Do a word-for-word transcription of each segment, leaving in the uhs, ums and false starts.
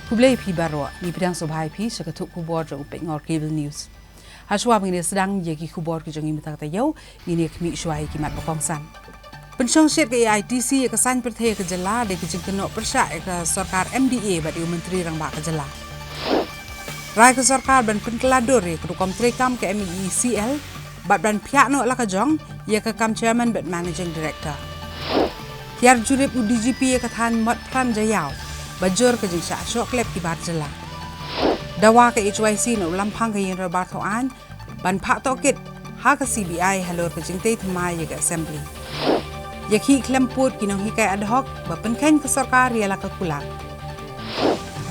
Khublei phi baroh, ngi pdiang sngewbha ïa phi sha ka thup khubor jong u Peit Ngor Cable News. Hashwa ba ngin ïa sdang ïa ki khubor ki jong ngi mynta ka taïew, ngin ïa khmih shwa ïa ki mat ba kongsan. Pynshong shet ka A I T C ïa ka saiñ pyrthei ka jylla da ka jingkynnoh pyrshah ïa ka sorkar M D A bad ïa u Myntri Rangbah ka jylla. Rai ka sorkar ban pynkylla dur ïa ka rukom treikam ka M E E C L bad ban phiah noh la ka jong ïa ka kam chairman bad managing director. Hiar jurip u D G P ïa ka thaiñ Motphran Jaiaw ba jur ka jingshah shoh klep ki bar jylla. Dawa ka H Y C na u lamphang ka ïing dorbar thaw aiñ ban phah tohkit ha ka C B I halor ka jingtei thymmai ïa ka Assembly. Ïakhih khlem pud ki nonghikai ad hoc ba pynkheiñ ka sorkar ïa la ka kular.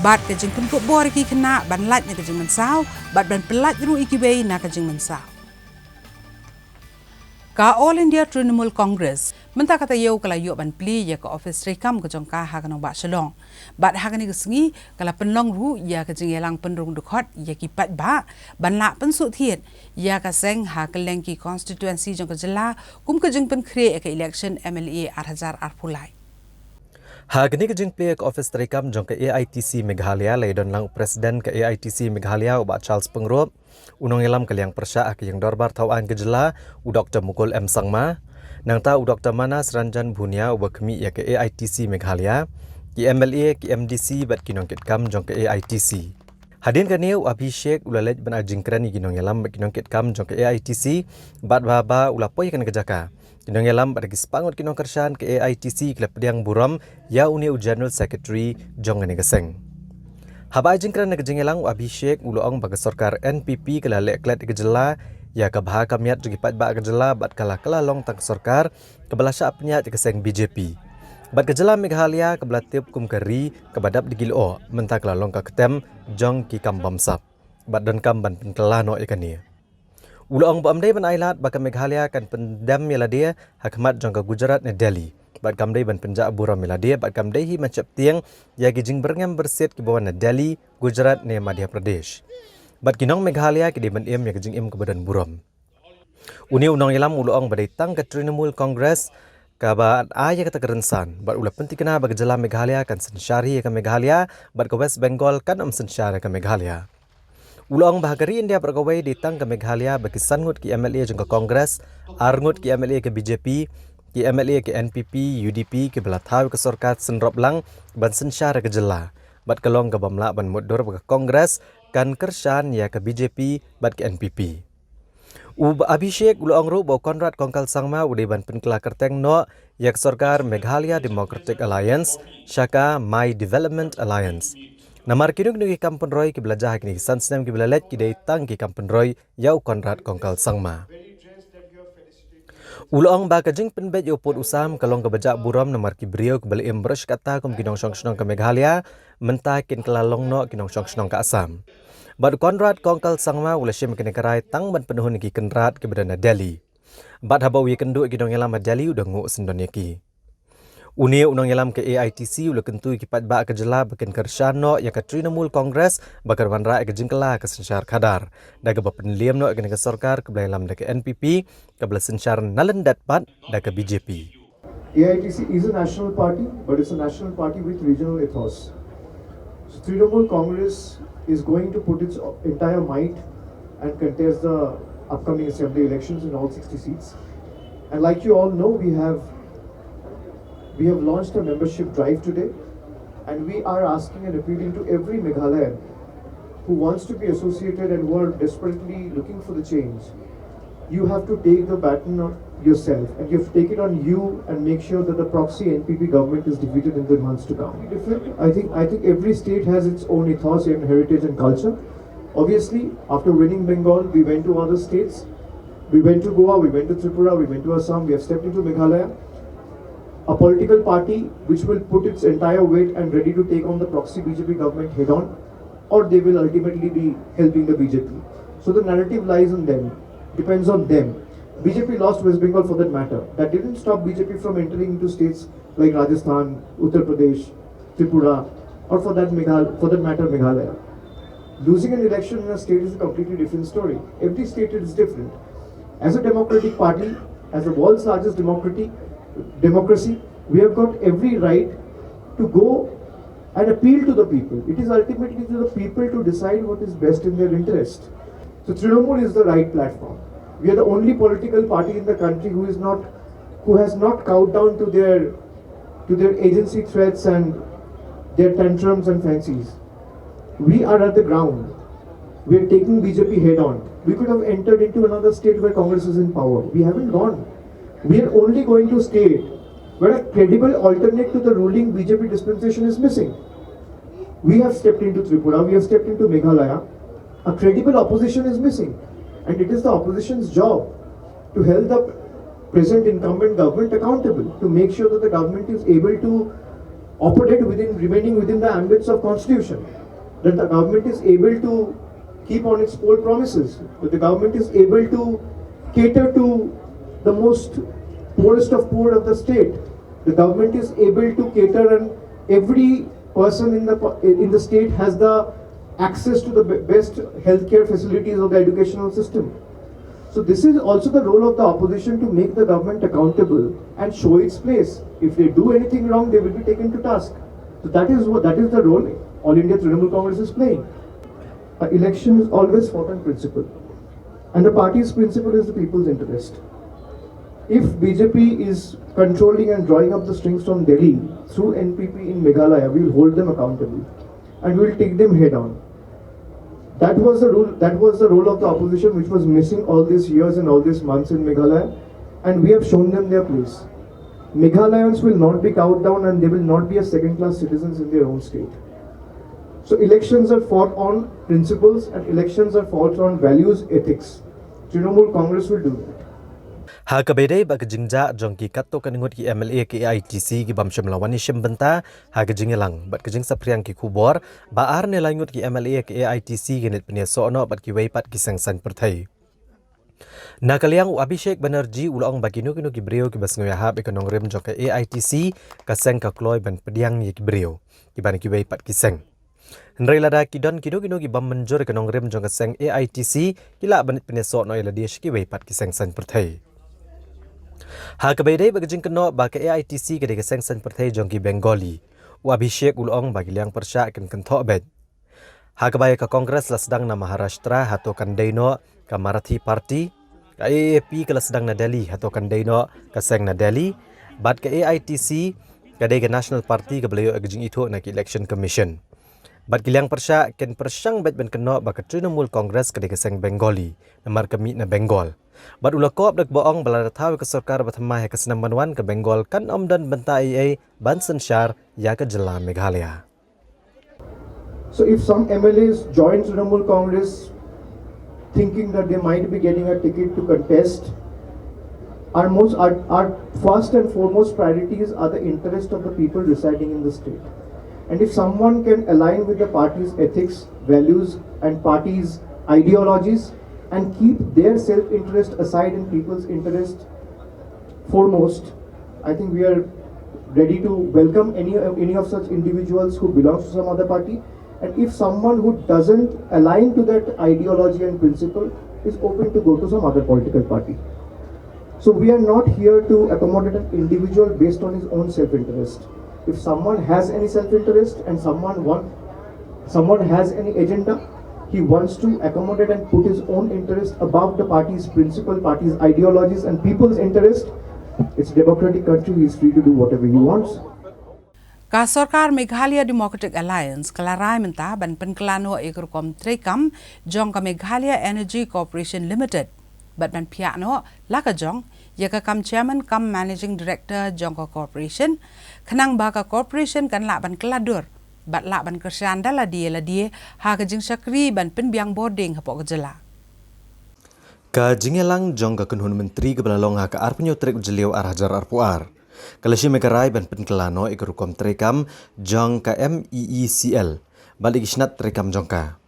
Bad ka jingpynkup bor ïa ki khynnah ban lait na ka jingmynsaw bad ban pyllait ruh ïa kiwei na ka jingmynsaw. Ka All India Trinamool Congress mynta ka taïew ka la ïoh ban plie ïa ka ophis treikam ka jong ka ha ka nongbah Shillong. Bad ha kane ka sngi ka la pynlong ruh ïa ka jingïalang pynrung dkhot ïa ki paidbah ban lah pynsuhthied ïa ka seng ha kylleng ki constituency jong ka jylla kum ka jingpynkhreh ïa ka election M L A ar hajar arphew lai. Ha kane ka jingplie ka ophis treikam jong ka A I T C Meghalaya la ïadon lang u President ka A I T C Meghalaya u Bah Charles Pyngrope, u nongïalam ka liang pyrshah ha ka ïing dorbar thaw aiñ ka jylla u Doktor Mukul M Sangma, nangta u Doktor Manas Ranjan Bhunia uba khmih ïa ka A I T C Meghalaya, ki M L A, ki M D C bad ki nongkitkam jong ka A I T C. Hadien kane u Abhishek u la leit ban ai jingkren ïa ki nongïalam bad ki nongkitkam jong ka A I T C bad haba u la poi ha kane ka jaka, ki nongïalam bad ki spah ngut ki nongkyrshan ka A I T C ki la pdiang burom ïa une u General Secretary jong kane ka seng. Haba ai jingkren ha ka jingïalang u Abhishek u la ong ba ka sorkar N P P ka la leh klet ïa ka jylla, ïa ka bha ka miat jong ki paidbah ka jylla bad ka la kylla long tang ka sorkar kaba la shah pynïaid ïa ka seng B J P. Bad ka jylla Meghalaya kaba la tip kum ka ri kaba dap da ki lyoh mynta ka la long ka ktem jong ki kam bamsap. Bad donkam ban pynkylla noh ïa kane. U la ong ba ym dei ban ailad ba ka Meghalaya kan pyndem ïa lade ha khmat jong ka Gujarat ne Delhi. Bad kam dei ban pynjah burom ïa lade bad kam dei hi ban sheptieng ïa ki jingbyrngem byrsiet kiba wan na Delhi, Gujarat ne Madhya Pradesh. Bad ki nong Meghalaya ki dei ban im ïa ka jingim kaba don burom. Une u nongïalam u la ong ba dei tang ka Trinamool Congress kaba ai ïa kata ka rynsan bad u la pynthikna ba ka jylla Meghalaya kan synshar hi ïa ka Meghalaya bad ka West Bengal kan ym synshar ïa ka Meghalaya. U la ong ba ha ka ri India baroh kawei dei tang ka Meghalaya ba ki san ngut ki M L A jong ka Congress, ar ngut ki M L A ka B J P, ki M L A ka N P P, U D P kiba la thaw ïa ka sorkar synrop lang ban synshar ïa ka jylla. Bad ka long kaba ym lah ban mutdur ba ka Congress kan kyrshan ïa ka B J P bad ka N P P. U Abhishek u la ong ruh ba u Conrad Kongkal Sangma u dei ban pynkylla kyrteng noh ïa ka sorkar Meghalaya Democratic Alliance sha ka My Development Alliance. Namar kino kino ki kam pynroi kiba la jia ha kine ki san snem kiba la leit ki dei tang ki kam pynroi ïa u Conrad Kongkal Sangma. U la ong ba ka jingpynbeit ïa u pud u sam ka long kaba jah burom namar ki briew kiba la im baroh shi katta kum ki nongshong shnong ka Meghalaya mynta kin kylla long noh ki nongshong shnong ka Assam. Bad u Conrad Kongkal Sangma u la shim ïa kane ka rai tang ban pynhun ïa ki kynrad kiba don na Delhi. Bad haba u ïakynduh ïa ki nongïalam ha Delhi u dang nguh syndon ïa ki. Une u nongïalam ka A I T C u la kyntu ïa ki paidbah ka jylla ba kin kyrshan noh ïa ka Trinamool Congress ba kan wanrah ïa ka jingkylla ka synshar khadar da kaba pynliem noh ïa kane ka sorkar kaba la ïalam da ka N P P kaba la synshar na lyndet pat da ka B J P. A I T C is a national party, but it's a national party with regional ethos. So Trinamool Congress is going to put its entire might and contest the upcoming assembly elections in all sixty seats. And like you all know, we have we have launched a membership drive today, and we are asking and appealing to every Meghalayan who wants to be associated and who are desperately looking for the change. You have to take the baton on yourself, and you have to take it on you and make sure that the proxy N P P government is defeated in the months to come. I think I think every state has its own ethos and heritage and culture. Obviously, after winning Bengal, we went to other states. We went to Goa, we went to Tripura, we went to Assam, we have stepped into Meghalaya. A political party which will put its entire weight and ready to take on the proxy B J P government head on, or they will ultimately be helping the B J P. So the narrative lies on them, depends on them. B J P lost West Bengal for that matter. That didn't stop B J P from entering into states like Rajasthan, Uttar Pradesh, Tripura, or for that Meghal- for that matter Meghalaya. Losing an election in a state is a completely different story. Every state is different. As a democratic party, as the world's largest democratic democracy, we have got every right to go and appeal to the people. It is ultimately to the people to decide what is best in their interest. So Trinamool is the right platform. We are the only political party in the country who is not, who has not cowed down to their, to their agency threats and their tantrums and fancies. We are at the ground. We are taking B J P head on. We could have entered into another state where Congress is in power. We haven't gone. We are only going to state where a credible alternate to the ruling B J P dispensation is missing. We have stepped into Tripura, we have stepped into Meghalaya. A credible opposition is missing. And it is the opposition's job to hold the present incumbent government accountable, to make sure that the government is able to operate within, remaining within the ambits of constitution, that the government is able to keep on its poll promises, that the government is able to cater to the most poorest of poor of the state. The government is able to cater and every person in the, in the state has the access to the be-, best healthcare facilities or the educational system. So this is also the role of the opposition, to make the government accountable and show its place. If they do anything wrong, they will be taken to task. So that is what, that is the role All India Trinamool Congress is playing. An election is always fought on principle. And the party's principle is the people's interest. If B J P is controlling and drawing up the strings from Delhi through N P P in Meghalaya, we will hold them accountable and we will take them head on. That was the rule, that was the role of the opposition, which was missing all these years and all these months in Meghalaya, and we have shown them their place. Meghalaans will not be cowed down and they will not be a second class citizens in their own state. So elections are fought on principles and elections are fought on values, ethics. Trinamool Congress will do that. Ha kaba ïadei bad ka jingjah jong ki katto katne ngut ki M L A ka A I T C ki bym shym la wan ïashim bynta ha ka jingïalang bad ka jingsaphriang ki khubor ba ar ne lai ngut ki M L A ka A I T C ki nit pynïasoh noh bad kiwei pat ki seng saiñ pyrthei. Na ka liang u Abhishek Banerjee u la ong ba kino kino ki briew kiba sngew ïahap ïa ka nongrim jong ka A I T C, ka seng ka kloi ban pdiang ïa ki briew kiba na kiwei pat ki seng. Hynrei lada ki don kino kino ki bym mynjur ïa ka nongrim jong ka seng A I T C, ki lah ban pynïasoh noh ïa lade sha kiwei pat ki seng saiñ pyrthei. Ha kaba ïadei bad ka jingkynnoh ba ka A I T C ka dei ka seng saiñ pyrthei jong ki Bengali, u Abhishek u la ong ba ki liang pyrshah kin kynthoh beit. Ha kaba ïa ka Congress la sdang na Maharashtra, hato kan dei noh ka Marathi Party? Ka A A P ka la sdang na Delhi, hato kan dei noh ka seng na Delhi? Bad ka A I T C ka dei ka National Party kaba la ïoh ïa ka jingithuh na ka Election Commission. Bad ki liang pyrshah kin pyrshang beit ban kynnoh ba ka Trinamool Congress ka dei ka seng Bengali namar ka mih na Bengal. Bad u la kop da kaba ong ba lada thaw ïa ka sorkar ba thymmai ha ka snem ban wan, ka Bengal kan ym don bynta ei ei ban synshar ïa ka jylla Meghalaya. So if some M L As join Trinamool Congress thinking that they might be getting a ticket to contest, our most, our, our first and foremost priorities are the interest of the people residing in the state. And if someone can align with the party's ethics, values, and party's ideologies and keep their self-interest aside and people's interest foremost, I think we are ready to welcome any, any of such individuals who belongs to some other party. And if someone who doesn't align to that ideology and principle is open to go to some other political party. So we are not here to accommodate an individual based on his own self-interest. If someone has any self-interest and someone want, someone has any agenda, he wants to accommodate and put his own interest above the party's principle, party's ideologies and people's interest, it's a democratic country, he is free to do whatever he wants. Ka sorkar Meghalaya Democratic Alliance ka la rai mynta ban pynkylla noh ïa ka rukom treikam jong ka Meghalaya Energy Corporation Limited bad ban phiah noh la ka jong ïa ka kam chairman cum managing director jong ka corporation, khnang ba ka corporation kan lah ban kylla dur bad lah ban kyrshan da lade lade ha ka jingshakri ban pynbiang bording hapoh ka jylla. Ka jingïalang jong ka kynhun myntri kaba la long ha ka arphew tarik u Jylliew ar hajar arphew ar ka la shim ïa ka rai ban pynkylla noh ïa ka rukom treikam jong ka M E E C L bad ïa ki shnat treikam jong ka.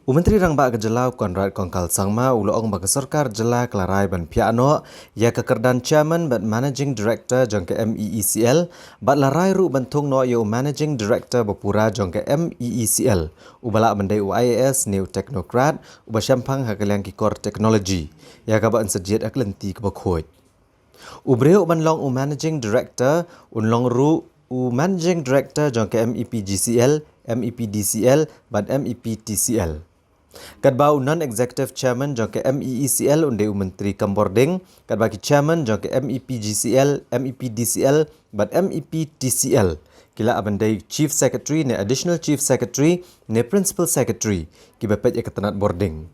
U Myntri Rangbah ka jylla u Conrad Kongkal Sangma u la ong ba ka sorkar jylla ka la rai ban phiah noh ïa ka kyrdan chairman bad managing director jong ka M E E C L bad la rai ruh ban thung noh ïa u managing director ba pura jong ka M E E C L, uba lah ban dei u I A S ne u technocrat uba shemphang ha ka liang ki kor technology, ïa kaba yn sa jied ha ka lynti kaba khuid. U briew uban long u managing director un long ruh U Managing Director jong ka M E P G C L, M E P D C L bad M E P T C L. Katba u Non-Executive Chairman jong ka M E E C L un dei u Myntri Kam Bording, katba ki Chairman jong ka M E P G C L, M E P D C L bad M E P T C L ki lah ban dei Chief Secretary ne Additional Chief Secretary ne Principal Secretary kiba peit ïa ka tnat bording.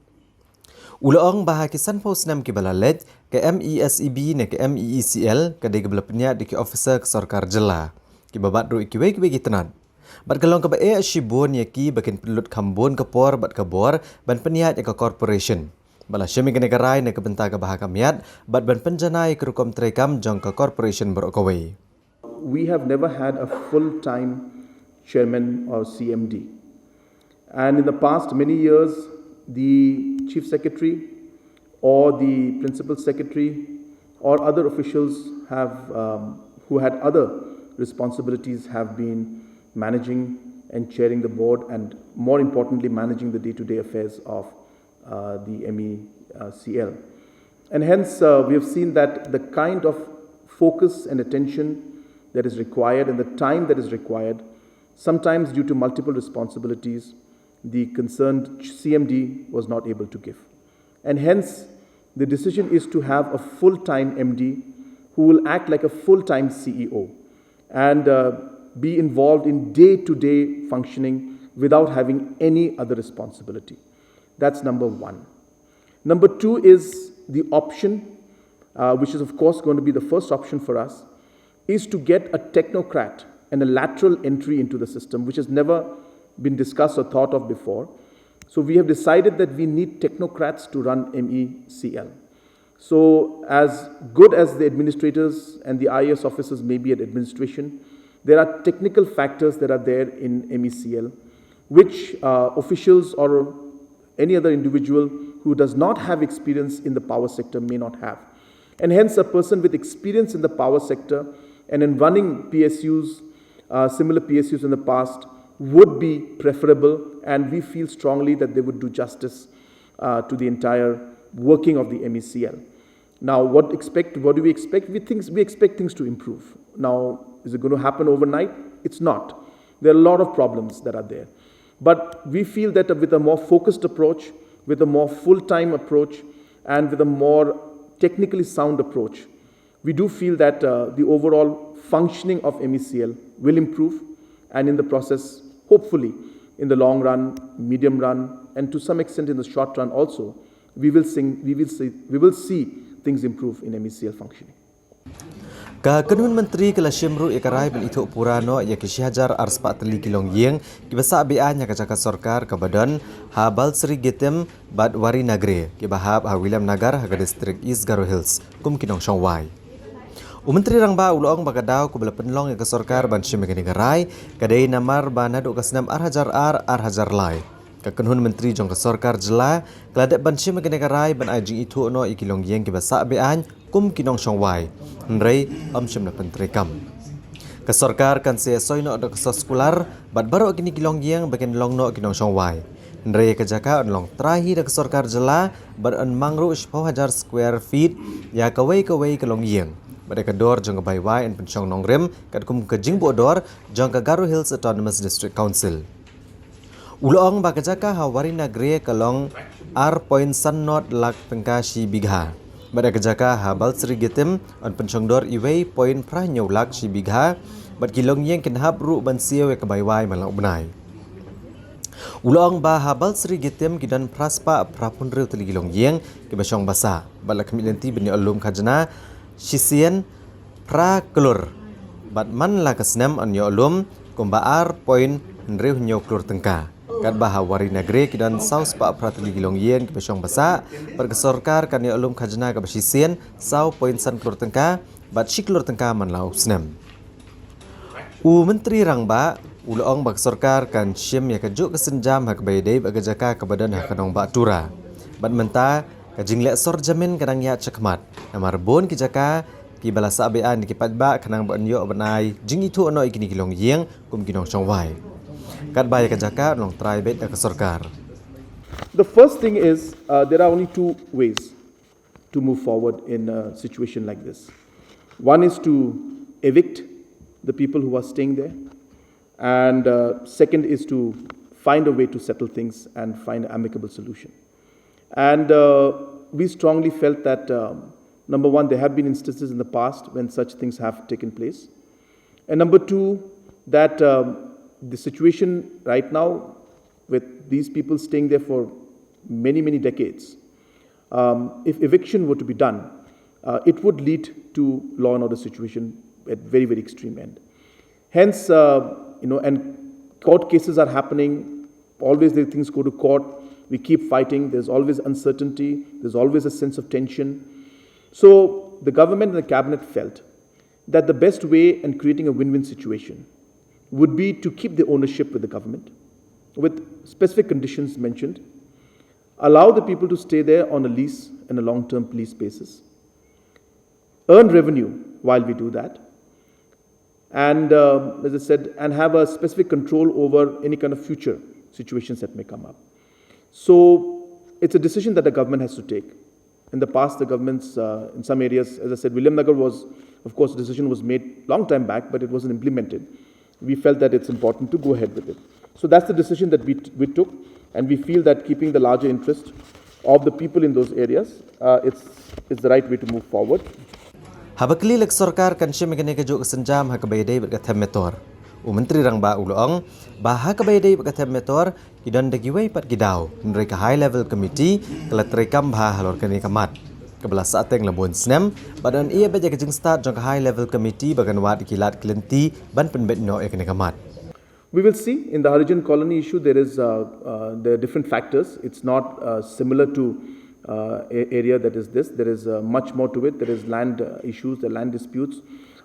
U la ong ba ha ki sanphew snem kiba la leit, ka M E S E B ne ka M E E C L ka dei kaba la pynïaid da ki officer ka sorkar jylla, kiba bat ruh ïa kiwei kiwei ki tnat. Bad ka long kaba eh shibun ïa ki ba kin pynlut kham bun ka por bad ka bor ban pynïaid ïa ka corporation. Ba la shim ïa kane ka rai na ka bynta kaba ha kham miat bad ban pynjanai ïa ka rukom treikam jong ka corporation baroh kawei. We have never had a full-time chairman or C M D. And in the past many years, the chief secretary or the principal secretary or other officials have, um, who had other responsibilities have been managing and chairing the board and, more importantly, managing the day-to-day affairs of, uh, the M E C L. And hence, uh, we have seen that the kind of focus and attention that is required and the time that is required, sometimes due to multiple responsibilities, the concerned C M D was not able to give. And hence, the decision is to have a full-time M D who will act like a full-time C E O and, uh, be involved in day-to-day functioning without having any other responsibility. That's number one. Number two is the option, uh, which is of course going to be the first option for us, is to get a technocrat and a lateral entry into the system, which has never been discussed or thought of before. So we have decided that we need technocrats to run M E C L. So as good as the administrators and the I A S officers may be at administration, there are technical factors that are there in M E C L, which, uh, officials or any other individual who does not have experience in the power sector may not have. And hence, a person with experience in the power sector and in running P S Us, uh, similar P S Us in the past, would be preferable, and we feel strongly that they would do justice, uh, to the entire working of the M E C L. Now, what expect? What do we expect? We things we expect things to improve. Now, is it going to happen overnight? It's not. There are a lot of problems that are there, but we feel that with a more focused approach, with a more full-time approach, and with a more technically sound approach, we do feel that, uh, the overall functioning of M E C L will improve, and in the process, hopefully, in the long run, medium run, and to some extent in the short run also, we will sing, we will see, we will see things improve in M E C L functioning. Ka kynhun myntri ka la shim ruh ïa ka rai ban ithuh pura noh ïa ki shi hajar arspah tylli ki longïing kiba sah be-aiñ ha ka jaka sorkar kaba don ha Balsriegitim bad Warinagre, kiba hap ha Williamnagar ha ka district East Garo Hills kum ki nongshong wai. U Myntri Rangbah u la ong ba ka daw kaba la pynlong ïa ka sorkar ban shim ïa kane ka rai ka dei namar ba naduh ka snem ar hajar ar, ar hajar lai, ka kynhun myntri jong ka sorkar jylla ka la dep ban shim ïa kane ka rai ban ai jingithuh noh ïa ki longïing kiba sah be-aiñ kum ki nongshong wai, hynrei ym shym la pyntreikam. Ka sorkar kan sa ïasoi noh da ka soskular bad baroh kine ki longïing ba kin long noh ki nongshong wai. Hynrei ïa ka jaka yn long trai hi da ka sorkar jylla bad yn mang ruh shiphew hajar square feet ïa kawei kawei ka longïing. Bad ïa ka dor jong ka bai wai yn pynshong nongrim katkum ka jingbuh dor jong ka Garo Hills Autonomous District Council. U la ong ba ka jaka ha Warinagre ka long ar point san not lak tyngka shi bigha. Bad ïa ka jaka ha Balsriegitim yn pynshong dor iwei point phra hynñiew lak shi bigha. Bad ki longïing kin hap ruh ban siew ïa ka bai wai man la u bnai. U la ong ba ha Balsriegitim ki don phra spah phra phew hynriew tylli ki longïing kiba shong ba sah bad la khmih lynti ban ïoh lum khajna shisien phra klur bad man la ka snem yn ïoh lum kumba ar point hynriew hynñiew klur tyngka. Katba ha Warinagre ki don saw spah phra tylli ki longïing kiba shong ba sah bad ka sorkar kan ïoh lum khajna kaba shisien saw point san klur tyngka bad shi klur tyngka man la u snem. U Myntri Rangbah u la ong ba ka sorkar kan shim ïa kajuh ka sienjam ha kaba ïadei bad ka jaka kaba don ha ka nongbah Tura. Bad mynta ka jingleh sor jamin ka dang ïaid shakhmat namar bun ki jaka kiba la sah be-aiñ da ki paidbah khnang ba yn ïoh ban ai jingithuh noh ïa kine ki longïing kum ki nongshong wai. Katba ïa ka jaka yn long trai beit da ka sorkar. The first thing is, uh, there are only two ways to move forward in a situation like this. One is to evict the people who are staying there. And uh, second is to find a way to settle things and find an amicable solution. And uh, we strongly felt that, um, number one, there have been instances in the past when such things have taken place. And number two, that um, the situation right now with these people staying there for many, many decades, um, if eviction were to be done, uh, it would lead to law and order situation at very, very extreme end. Hence, uh, you know, and court cases are happening. Always the things go to court. We keep fighting. There's always uncertainty. There's always a sense of tension. So the government and the cabinet felt that the best way in creating a win-win situation would be to keep the ownership with the government, with specific conditions mentioned, allow the people to stay there on a lease and a long-term lease basis, earn revenue while we do that, and um, as I said, and have a specific control over any kind of future situations that may come up. So it's a decision that the government has to take. In the past, the governments, uh, in some areas, as I said, Williamnagar was, of course, the decision was made long time back, but it wasn't implemented. We felt that it's important to go ahead with it. So that's the decision that we, t- we took, and we feel that keeping the larger interest of the people in those areas, uh, it's, it's the right way to move forward. Haba kylli ïa ka sorkar kan shim ïa kane kajuh ka sienjam ha kaba ïadei bad ka them metor, u Myntri Rangbah u la ong ba ha kaba ïadei bad ka them metor ki don da kiwei pat ki daw, hynrei ka High Level Committee ka la treikam bha halor kane ka mat kaba la sahteng la bun snem. Bad yn ïa bad ïa ka jingstad jong ka High Level Committee ba kan wad ïa ki lad ki lynti ban pynbeit noh ïa kane ka mat. We will see. In the Harijan colony issue, there is uh, uh, there are different factors. It's not uh, similar to uh, a- area that is this. There is uh, much more to it. There is land uh, issues, the land disputes.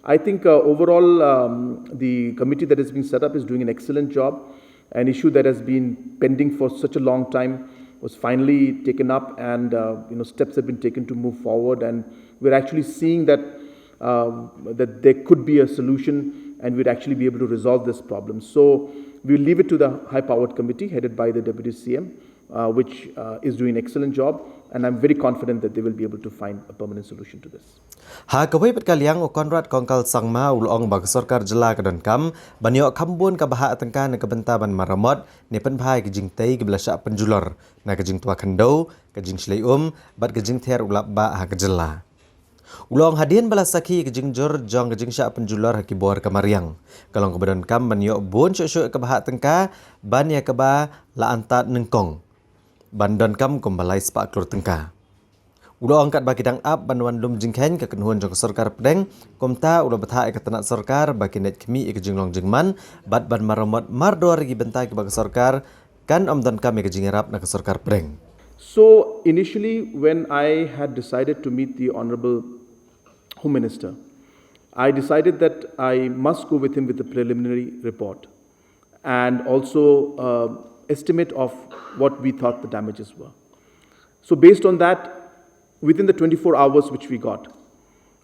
I think uh, overall um, the committee that has been set up is doing an excellent job. An issue that has been pending for such a long time was finally taken up, and uh, you know, steps have been taken to move forward, and we're actually seeing that um, that there could be a solution and we'd actually be able to resolve this problem. So we'll leave it to the high powered committee headed by the Deputy C M, uh, which uh, is doing an excellent job, and I'm very confident that they will be able to find a permanent solution to this. Ha kawei pat ka liang, u Conrad Kongkal Sangma u la ong ba ka sorkar jylla ka donkam ban ïoh kham bun ka bhah tyngka na ka bynta ban maramot ne pynbha ïa ki jingtei kiba la shah pynjulor, na ka jingtwa khyndew, ka jingshlei um bad ka jingther u lap bah ha ka jylla. U la ong hadien ba la sakhi ïa ka jingjur jong ka jingshah pynjulor ha ki bor ka mariang, ka long kaba donkam ban ïoh bun shuh shuh ka bhah tyngka ban ïa kaba la antad nyngkong ban donkam kumba lai spah klur tyngka. U la ong katba ki dang ap ban wan lum jingkheiñ ka kynhun jong ka sorkar pdeng, kumta u la bthah ïa ka tnat sorkar ba kin leit khmih ïa ka jinglong jingman bad ban maramot mardor ïa ki bynta kiba ka sorkar kan ym donkam ïa ka jingïarap na ka sorkar pdeng. So initially, when I had decided to meet the Honorable Home Minister, I decided that I must go with him with a preliminary report and also uh, estimate of what we thought the damages were. So based on that, within the twenty-four hours which we got,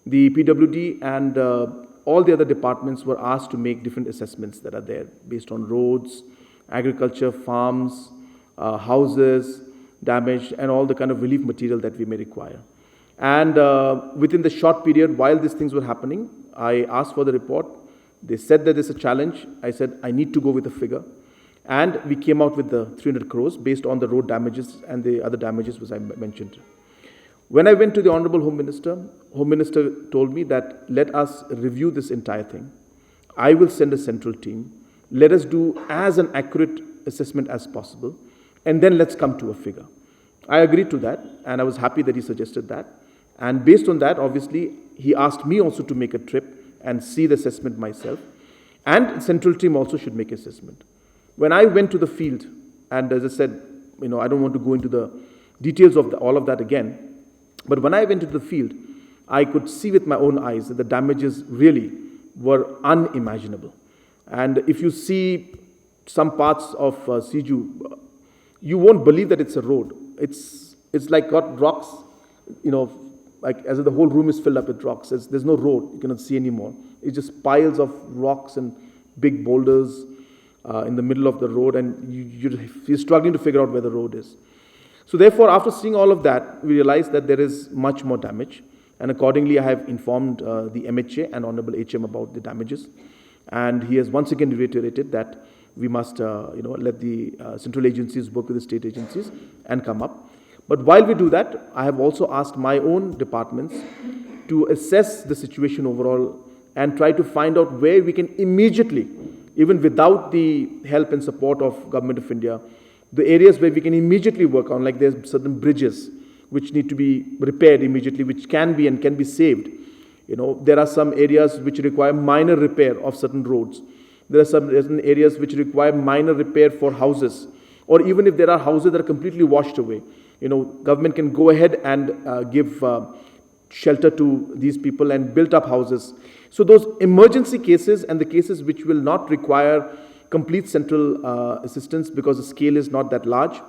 the P W D and uh, all the other departments were asked to make different assessments that are there based on roads, agriculture, farms, uh, houses damaged, and all the kind of relief material that we may require. And uh, within the short period while these things were happening, I asked for the report. They said that there's a challenge. I said, I need to go with a figure. And we came out with the three hundred crores based on the road damages and the other damages which I m- mentioned. When I went to the Honorable Home Minister, Home Minister told me that let us review this entire thing. I will send a central team. Let us do as an accurate assessment as possible, and then let's come to a figure. I agreed to that, and I was happy that he suggested that. And based on that, obviously, he asked me also to make a trip and see the assessment myself. And central team also should make assessment. When I went to the field, and as I said, you know, I don't want to go into the details of the, all of that again, but when I went to the field, I could see with my own eyes that the damages really were unimaginable. And if you see some parts of uh, Siju, you won't believe that it's a road. It's it's like got rocks, you know, like as if the whole room is filled up with rocks. It's, there's no road. You cannot see anymore. It's just piles of rocks and big boulders uh, in the middle of the road, and you, you're, you're struggling to figure out where the road is. So therefore, after seeing all of that, we realized that there is much more damage, and accordingly, I have informed uh, the M H A and Honorable H M about the damages. And he has once again reiterated that we must, uh, you know, let the uh, central agencies work with the state agencies and come up. But while we do that, I have also asked my own departments to assess the situation overall and try to find out where we can immediately, even without the help and support of Government of India, the areas where we can immediately work on, like, there's certain bridges which need to be repaired immediately, which can be and can be saved. You know, there are some areas which require minor repair of certain roads. There are some certain areas which require minor repair for houses, or even if there are houses that are completely washed away, you know, government can go ahead and uh, give uh, shelter to these people and build up houses. So those emergency cases and the cases which will not require complete central uh, assistance because the scale is not that large,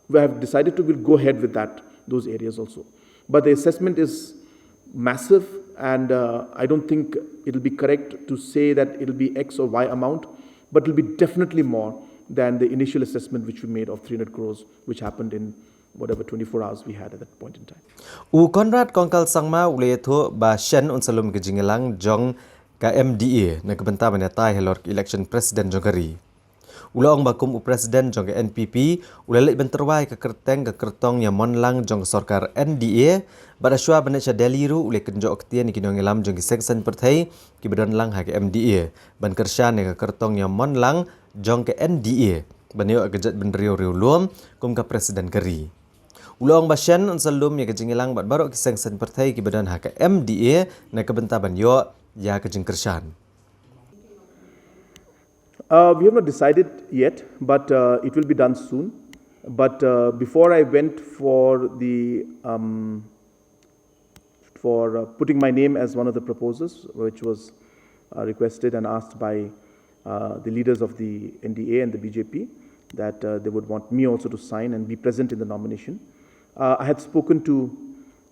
we have decided to, we'll go ahead with that, those areas also. But the assessment is massive, and uh, I don't think it'll be correct to say that it'll be X or Y amount, but it'll be definitely more than the initial assessment which we made of three hundred crores, which happened in whatever twenty-four hours we had at that point in time. U Conrad Kongkal Sangma u la ïathuh ba shen un sa lum ka jingïalang jong ka M D A na ka bynta ban ïatai halor ka election president jong ka ri. U la ong ba kum u president jong ka N P P u la leit ban tyrwa ïa ka kyrteng ka kyrtong ïa mon lang jong ka sorkar N D A, bad hashwa ban leit sha Delhi ruh u la kynjoh ktien ïa ki nongïalam jong ki seng saiñ pyrthei kiba don lang ha ka M D A ban kyrshan ïa ka kyrtong ïa mon lang jong ka N D A ban ïoh ïa ka jaitbynriew riewlum kum ka president ka ri. U la ong ba shen un sa lum ïa ka jingïalang bad baroh ki seng saiñ pyrthei kiba don ha ka M D A na ka bynta ban ïoh ïa ka jingkyrshan. Uh, we have not decided yet, but uh, it will be done soon. But uh, before I went for the um, for uh, putting my name as one of the proposals, which was uh, requested and asked by uh, the leaders of the N D A and the B J P, that uh, they would want me also to sign and be present in the nomination. Uh, I had spoken to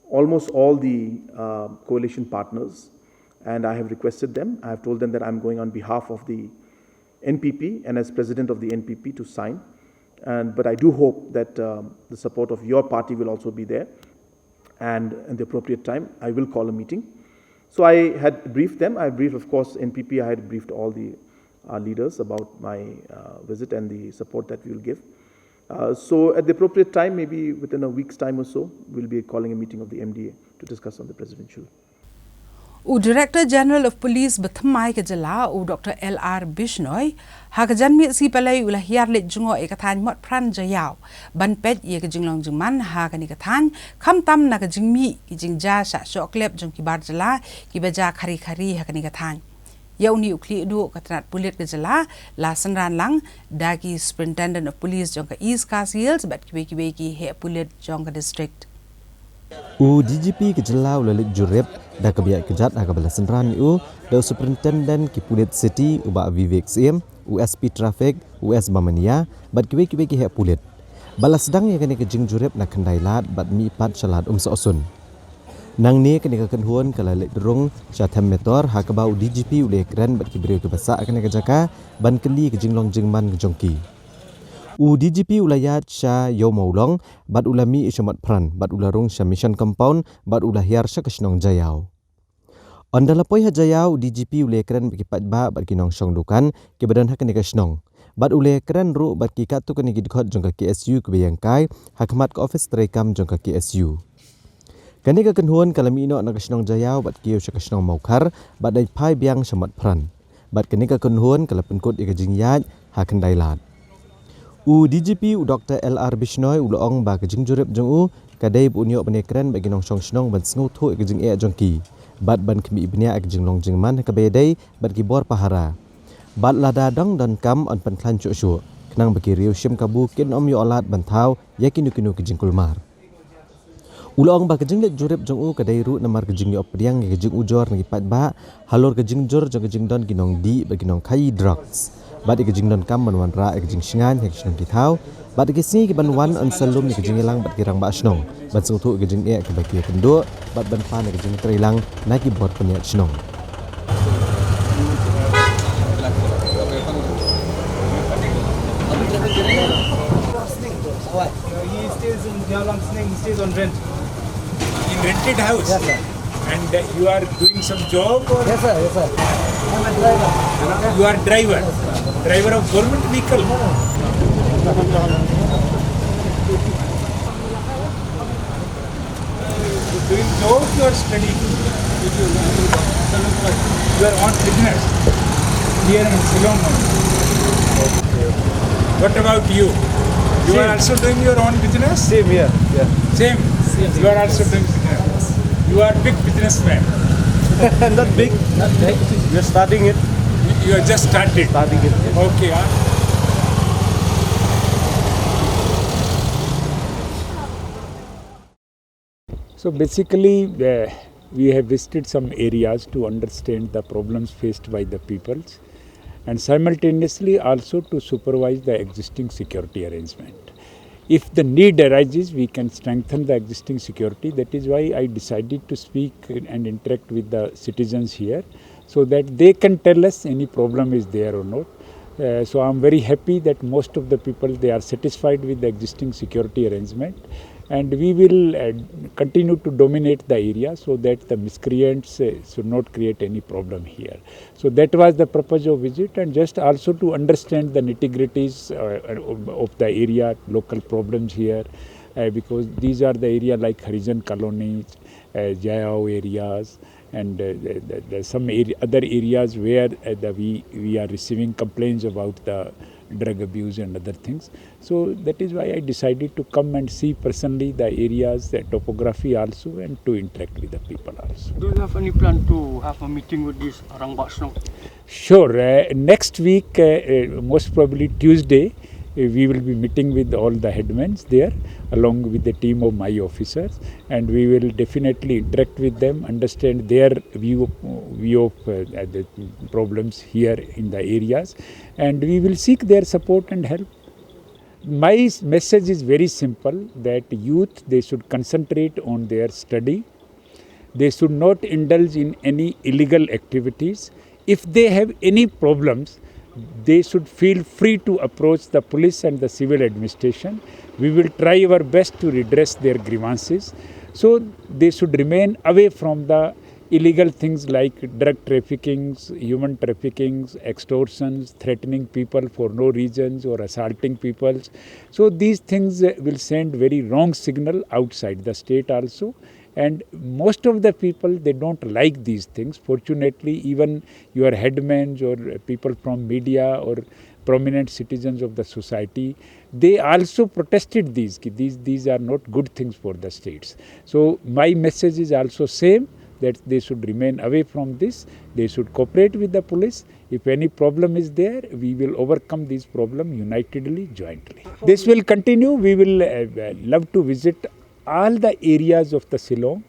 almost all the uh, coalition partners, and I have requested them. I have told them that I'm going on behalf of the N P P and as president of the N P P to sign. And but I do hope that um, the support of your party will also be there, and in the appropriate time, I will call a meeting. So I had briefed them. I briefed, of course, N P P. I had briefed all the uh, leaders about my uh, visit and the support that we will give. Uh, so at the appropriate time, maybe within a week's time or so, we'll be calling a meeting of the M D A to discuss on the presidential. U Director General of Police ba thymmai ka jylla, u Doctor L R Bishnoi, ha ka janmiet sngi Palei u la hiar leit jngoh ïa ka thaiñ Motphran Jaïaw ban peit ïa ka jinglong jingman ha kane ka thaiñ, khamtam na ka jingmih ki jingjia shah shoh klep jong ki bar jylla kiba jia khari khari ha kane ka thaiñ. Ïa une u khlieh duh ka tnat pulit ka jylla la synran lang da ki Superintendent of Police jong ka East Khasi Hills bad kiwei kiwei ki heh pulit jong ka district. U D G P ka jylla u la leit jurip da kaba ïaid kjat ha kaba la synran ïa u da u Superintendent ki pulit city u Bah Vivek Syiem, u S P Traffic u S Bamania bad kiwei kiwei ki heh pulit. Ba la sdang ïa kane ka jingjurip na Khyndai Lad bad mih pat sha Lad Umsohsun. Nangne kane ka kynhun ka la leit rung sha Them Metor ha kaba u D G P u la ïakren bad ki briew kiba sah kane ka jaka ban kylli ka jinglong jingman ka jong ki. U D G P u la ïaid sha Ïew Mawlong bad u la mih sha Motphran bad u la rung sha Mission Compound bad u la hiar sha ka shnong Jaïaw. Ynda la poi ha Jaïaw, u D G P u la ïakren bad ki paidbah bad ki nongshong dukan kiba don ha kane ka shnong. Bad u la ïakren ruh bad ki katto katne ki dkhot jong ka K S U kiba ïeng kai ha khmat ka ophis treikam jong ka K S U. Kane ka kynhun ka la mih noh na ka shnong Jaïaw bad kiew sha ka shnong Mawkhar bad dei phai biang sha Motphran. Bad kane ka kynhun ka la pynkut ïa ka jingïaid ha Khyndai Lad. U D G P u Doctor L R Bishnoi u la ong ba ka jingjurip jong u ka dei ba un ïoh ban ïakren bad ki nongshong shnong ban sngewthuh ïa ka jingeh jong ki bad ban khmih bniah ïa ka jinglong jingman ha kaba ïadei bad ki bor pahara. Bad lada dang donkam yn pynkhlaiñ shuh shuh khnang ba ki riew shim kabu kin ym ïoh lad ban thaw ïa kino kino ki jingkulmar. U la ong ba ka jingleit jurip jong u ka dei ruh namar ka jingïoh pdiang ïa ka jingujor na ki paidbah halor ka jingjur jong ka jingdon ki nongdih bad ki nongkhaii drugs bad ïa ka jingdonkam ban wanrah ïa ka jingshngaiñ ha ki shnong ki thaw bad ïa ki sngi kiban wan yn sa lum ïa ka jingïalang bad ki rangbah shnong ban sngewthuh ïa ka jingeh kaba ki ïakynduh bad ban pan ïa ka jingtreilang na ki bor pynïaid shnong. He stays in Jalam Sning, he stays on rent. In rented house? Yes, sir. And uh, you are doing some job or? Yes, sir. Yes, sir. I'm a driver. You are driver. Driver of government vehicle. Doing job, you are studying. You are on business here in Shillong. What about you? You are also doing your own business? Same here. Yeah. Same. You are also doing business. You are big businessman. Not big. Not big. We are starting it. You are just started. Starting it. Okay. Huh? So basically, uh, we have visited some areas to understand the problems faced by the peoples and simultaneously also to supervise the existing security arrangement. If the need arises, we can strengthen the existing security. That is why I decided to speak and interact with the citizens here so that they can tell us any problem is there or not. Uh, so I'm very happy that most of the people, they are satisfied with the existing security arrangement, and we will uh, continue to dominate the area so that the miscreants uh, should not create any problem here. So that was the purpose of visit, and just also to understand the nitty-gritties uh, of the area, local problems here, uh, because these are the area like Harijan colonies, uh, Jaiaw areas, and uh, the, the, the some area, other areas where uh, the, we, we are receiving complaints about the drug abuse and other things. So that is why I decided to come and see personally the areas, the topography also, and to interact with the people also. Do you have any plan to have a meeting with this Rangbah Shnong? Sure. Uh, next week, uh, uh, most probably Tuesday, uh, we will be meeting with all the headmen there along with the team of my officers, and we will definitely interact with them, understand their view, view of uh, the problems here in the areas, and we will seek their support and help. My s- message is very simple, that youth, they should concentrate on their study. They should not indulge in any illegal activities. If they have any problems, they should feel free to approach the police and the civil administration. We will try our best to redress their grievances. So they should remain away from the illegal things like drug traffickings, human traffickings, extortions, threatening people for no reasons or assaulting people. So these things uh, will send very wrong signal outside the state also. And most of the people, they don't like these things. Fortunately, even your headmen or people from media or prominent citizens of the society, they also protested these, ki these, these are not good things for the states. So my message is also same, that they should remain away from this. They should cooperate with the police. If any problem is there, we will overcome this problem unitedly, jointly. This will continue. We will uh, uh, love to visit all the areas of the Shillong.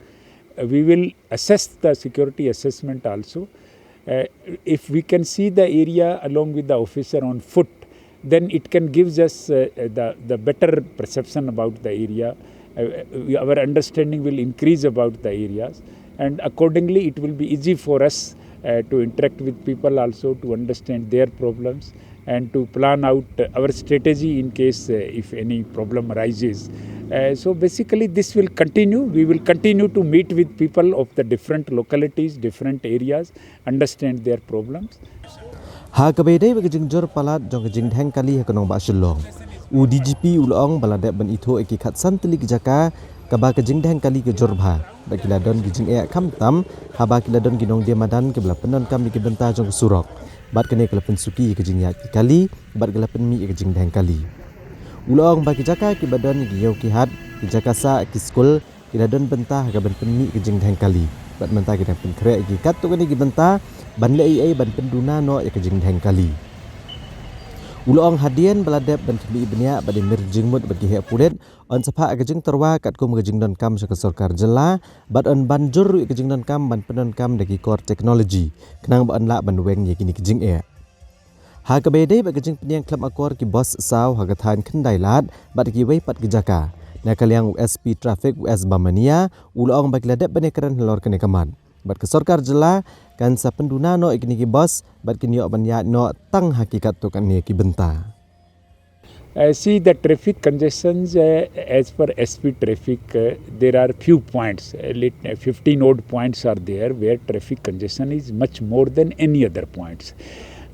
Uh, we will assess the security assessment also. Uh, if we can see the area along with the officer on foot, then it can gives us uh, the, the better perception about the area. Uh, uh, our understanding will increase about the areas, and accordingly it will be easy for us uh, to interact with people also, to understand their problems and to plan out uh, our strategy in case uh, if any problem arises. Uh, so basically this will continue. We will continue to meet with people of the different localities, different areas, understand their problems. Ha kaba ïadei bad ka jingjur palat jong ka jingdheng kali ha ka nongbah Shillong, u D G P u la ong ba la dep ban ithuh ïa ki khatsan tylli ki jaka kaba ka jingdheng kali ka jur bha bad ki la don ki jingeh khamtam haba ki la don ki nongdie madan kiba la pyndonkam ïa ki bynta jong ka surok. Bad kane ka la pynsuki ïa ka jingïaid ki kali bad ka la pynmih ïa ka jingdheng kali. U la ong ba ki jaka kiba don ïa ki ïew ki hat, ki jaka sah, ki skul, ki la don bynta ha kaban pynmih ka jingdheng kali. Bad mynta ki dang pynkhreh ïa ki katto katne ki bynta ban leh ei ei ban pynduna noh ïa ka jingdheng kali. U la ong hadien ba la dep ban khmih bniah bad ïa mir jingmut bad ki heh pulit, yn sa phah ïa ka jingtyrwa katkum ka jingdonkam sha ka sorkar jylla bad yn ban jur ruh ïa ka jingdonkam ban pyndonkam da ki kor technology khnang ba yn lah ban weng ïa kine ki jingeh. Ha kaba ïadei bad ka jingpynïeng khlem akor ki bus saw ha ka thaiñ Khyndailad bad kiwei pat ki jaka, na ka liang u S P Traffic u S Bamania u la ong ba ki la dep ban ïakren halor kane ka mat bad ka sorkar jylla kan sa pynduna noh ïa kine ki bus bad kin ïoh ban ïaid noh tang ha ki katto katne ki bynta. Uh, see, the traffic congestions, uh, as per S P traffic, uh, there are few points, uh, lit- uh, fifteen odd points are there where traffic congestion is much more than any other points.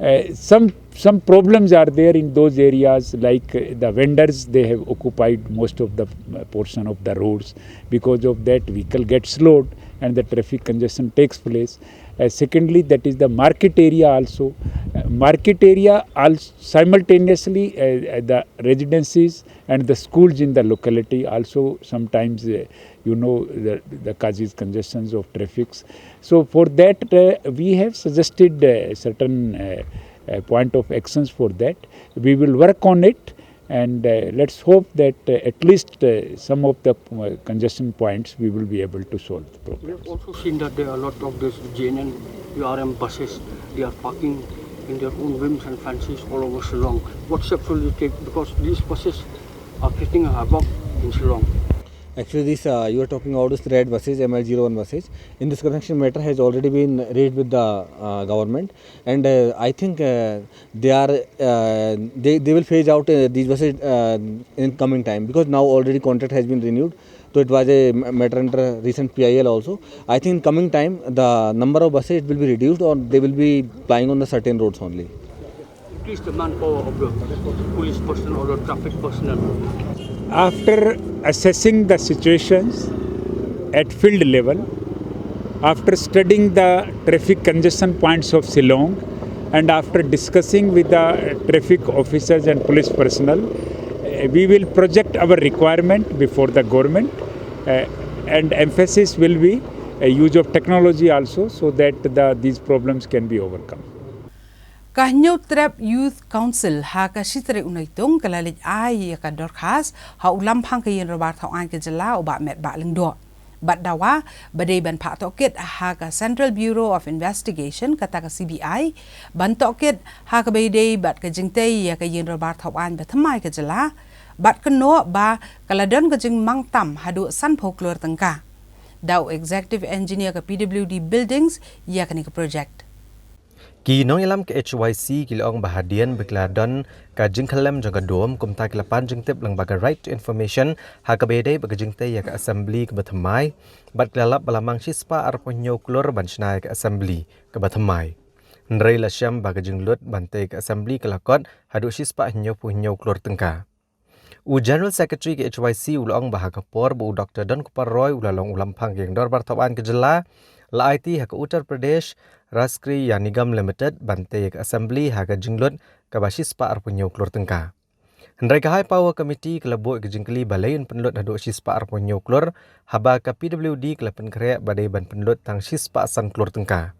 Uh, some some problems are there in those areas, like, uh, the vendors, they have occupied most of the, uh, portion of the roads. Because of that, vehicle gets slowed and the traffic congestion takes place. Uh, secondly, that is the market area also. Uh, market area also simultaneously, uh, uh, the residences and the schools in the locality also sometimes, uh, you know, the, the causes congestions of traffics. So for that, uh, we have suggested, uh, certain, uh, uh, point of actions for that. We will work on it, and, uh, let's hope that, uh, at least, uh, some of the, uh, congestion points we will be able to solve the We problem. have also seen that there are a lot of these J N N, U R M buses. They are parking in their own whims and fancies all over Shillong. What steps will you take? Because these buses are creating a havoc in Shillong. Actually, this uh, you are talking about this red buses, M L zero one buses. In this connection, matter has already been raised with the uh, government, and uh, I think uh, they are uh, they, they will phase out uh, these buses uh, in coming time, because now already contract has been renewed. So it was a m- matter under recent P I L also. I think in coming time the number of buses, it will be reduced, or they will be plying on the certain roads only. Increase the manpower of the police personnel or the traffic personnel. After assessing the situations at field level, after studying the traffic congestion points of Shillong, and after discussing with the traffic officers and police personnel, uh, we will project our requirement before the government, uh, and emphasis will be a use of technology also, so that the, these problems can be overcome. Ka Hynñiewtrep Youth Council ha ka shi tarik u Naitung ka la leit ai ïa ka dorkhas ha u Lamphang ka Ïing Dorbar Thaw Aiñ ka Jylla, u Bah Metbah Lyngdoh, bad dawa ba dei ban phah tohkit ha ka Central Bureau of Investigation, kata ka C B I, ban tohkit ha kaba ïadei bad ka jingtei ïa ka Ïing Dorbar Thaw Aiñ ba thymmai ka Jylla, bad kynnoh ba ka la don ka jingmang tam haduh sanphew klur tyngka. Da u Executive Engineer ka P W D Buildings ïa kane ka project. Ki nongïalam ka H Y C ki la ong ba hadien ba ki la don ka jingkhyllem jong ka dome, kumta ki la pan jingtip lyngba ka Right to Information ha kaba ïadei bad ka jingtei ïa ka Assembly kaba thymmai, bad ki la lap ba la mang shispah arphew hynñiew klur ban shna ïa ka Assembly kaba thymmai. Hynrei la shem ba ka jinglut ban tei ka Assembly ka la kot haduh shispah hynñiewphew hynñiew klur tyngka. U General Secretary ka H Y C u la ong ba ha ka por ba u Doctor Donkupar Roy u la long u Lamphang ka Ïing Dorbar Thaw Aiñ ka Jylla, la aiti ha ka Uttar Pradesh Rashtriya Nigam Limited ban tei ïa ka Assembly ha ka jinglut kaba shispah arphew hynñiew klur tyngka. Hynrei ka High Power Committee ka la buh ïa ka jingkylli balei yn pynlut haduh shispah arphew hynñiew klur, haba ka P W D ka la pynkhreh ba dei ban pynlut tang shispah san klur tyngka.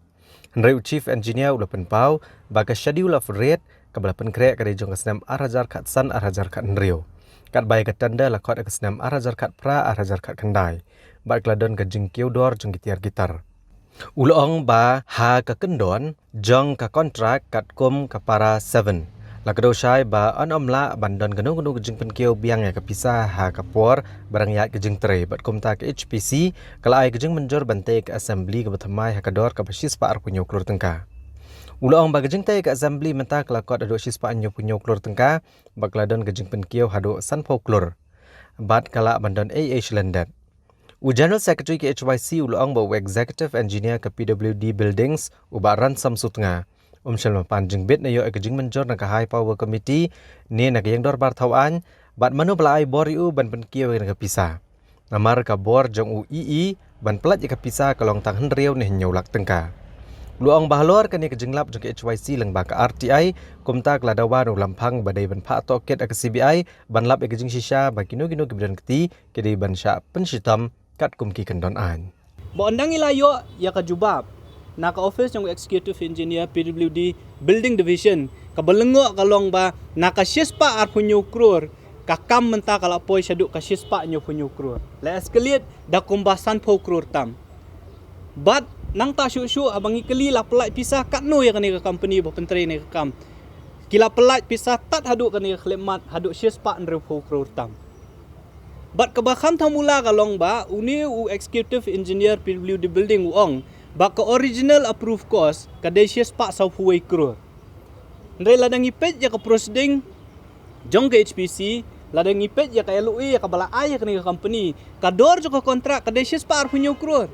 Hynrei u Chief Engineer u la pynpaw ba ka Schedule of Rate kaba la pynkhreh ka dei jong ka snem ar hajar khatsan ar hajar khathynriew, katba ïa ka tender la khot ha ka snem ar hajar khatphra ar hajar khatkhyndai, bad ka la don ka jingkiew dor jong ki tiar ki tar. U la ong ba ha ka kyndon jong ka kontrak katkum ka para seven, la kdew shai ba yn ym lah ban don kano kano ka jingpynkiew biang ïa ka pisa ha ka por ba dang ïaid ka jingtrei, bad kumta ka H P C ka la ai ka jingmynjur ban tei ka Assembly kaba thymmai ha ka dor kaba shispah arphew hynñiew klur tyngka. U la ong ba ka jingtei ka Assembly mynta ka la kot haduh shispah hynñiewphew hynñiew klur tyngka, bad ka la don ka jingpynkiew haduh sanphew klur, bad ka lah ban don ei ei shilyndet. U General Secretary ka H Y C u la ong ba u Executive Engineer ka P W D Buildings, u Bah Ransom Sutnga, um shym la pan jingbit ne ïoh ïa ka jingmynjur na ka High Power Committee ne na ka Ïing Dorbar Thaw Aiñ, bad mano ba la ai bor ïa u ban pynkiew ïa ka pisa. Namar ka bor jong u E E ban pyllait ïa ka pisa ka long tang hynriew ne hynñiew lak tyngka. U la ong ba halor kane ka jinglap jong ka H Y C lyngba ka R T I, kumta ka la dawa na u Lamphang ba dei ban phah tohkit ha ka C B I ban lap ïa ka jingshisha ba kino kino kiba don kti ki dei ban shah pynshitom katkum ki kyndon aiñ. Ba ynda ngi la ïoh ïa ka jubab na ka office jong u Executive Engineer P W D Building Division, kaba lyngngoh ka long ba na ka shispah arphew hynñiew klur, ka kam mynta ka la poi shaduh ka shispah hynñiewphew hynñiew klur. La escalate da kumba sanphew klur tam. Bad nangta shuh shuh haba ngi kylli la pyllait pisa katno ïa kane ka company ba pyntrei kane ka kam, ki la pyllait pisa tad haduh kane ka khyllipmat haduh shispah hynriewphew klur tam. Bad kaba khamtam u la ka long ba une u Executive Engineer P W D Building u ong ba ka original approved cost ka dei shispah sawphew wei klur. Hynrei lada ngi peit ïa ka proceeding jong ka H P C, lada ngi peit ïa ka L O A ïa kaba la ai ïa kane ka company, ka dor jong ka kontrak ka dei shispah arphew hynñiew klur.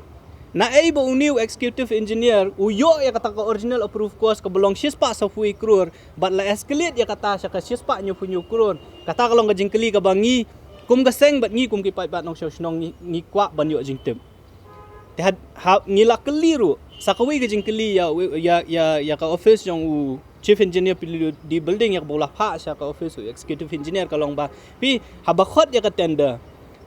Naei ba une u executive engineer u ïoh ïa kata ka original approved cost kaba long shispah sawphew klur, bad la escalate ïa kata sha ka shispah hynñiewphew hynñiew klur? Kata ka long ka jingkylli kaba ngi kum ka seng bad ngi kum ki paidbah nongshong shnong ngi, ngi kwah ban ïoh jingtip. Te ha, ha, ngi la kylli ruh sa kawei ka jingkylli ïa, ïa, ïa, ïa ka office jong u Chief Engineer P W D Building ïa kaba u la phah sha ka office u Executive Engineer ka long ba, phi, haba khot ïa ka tender,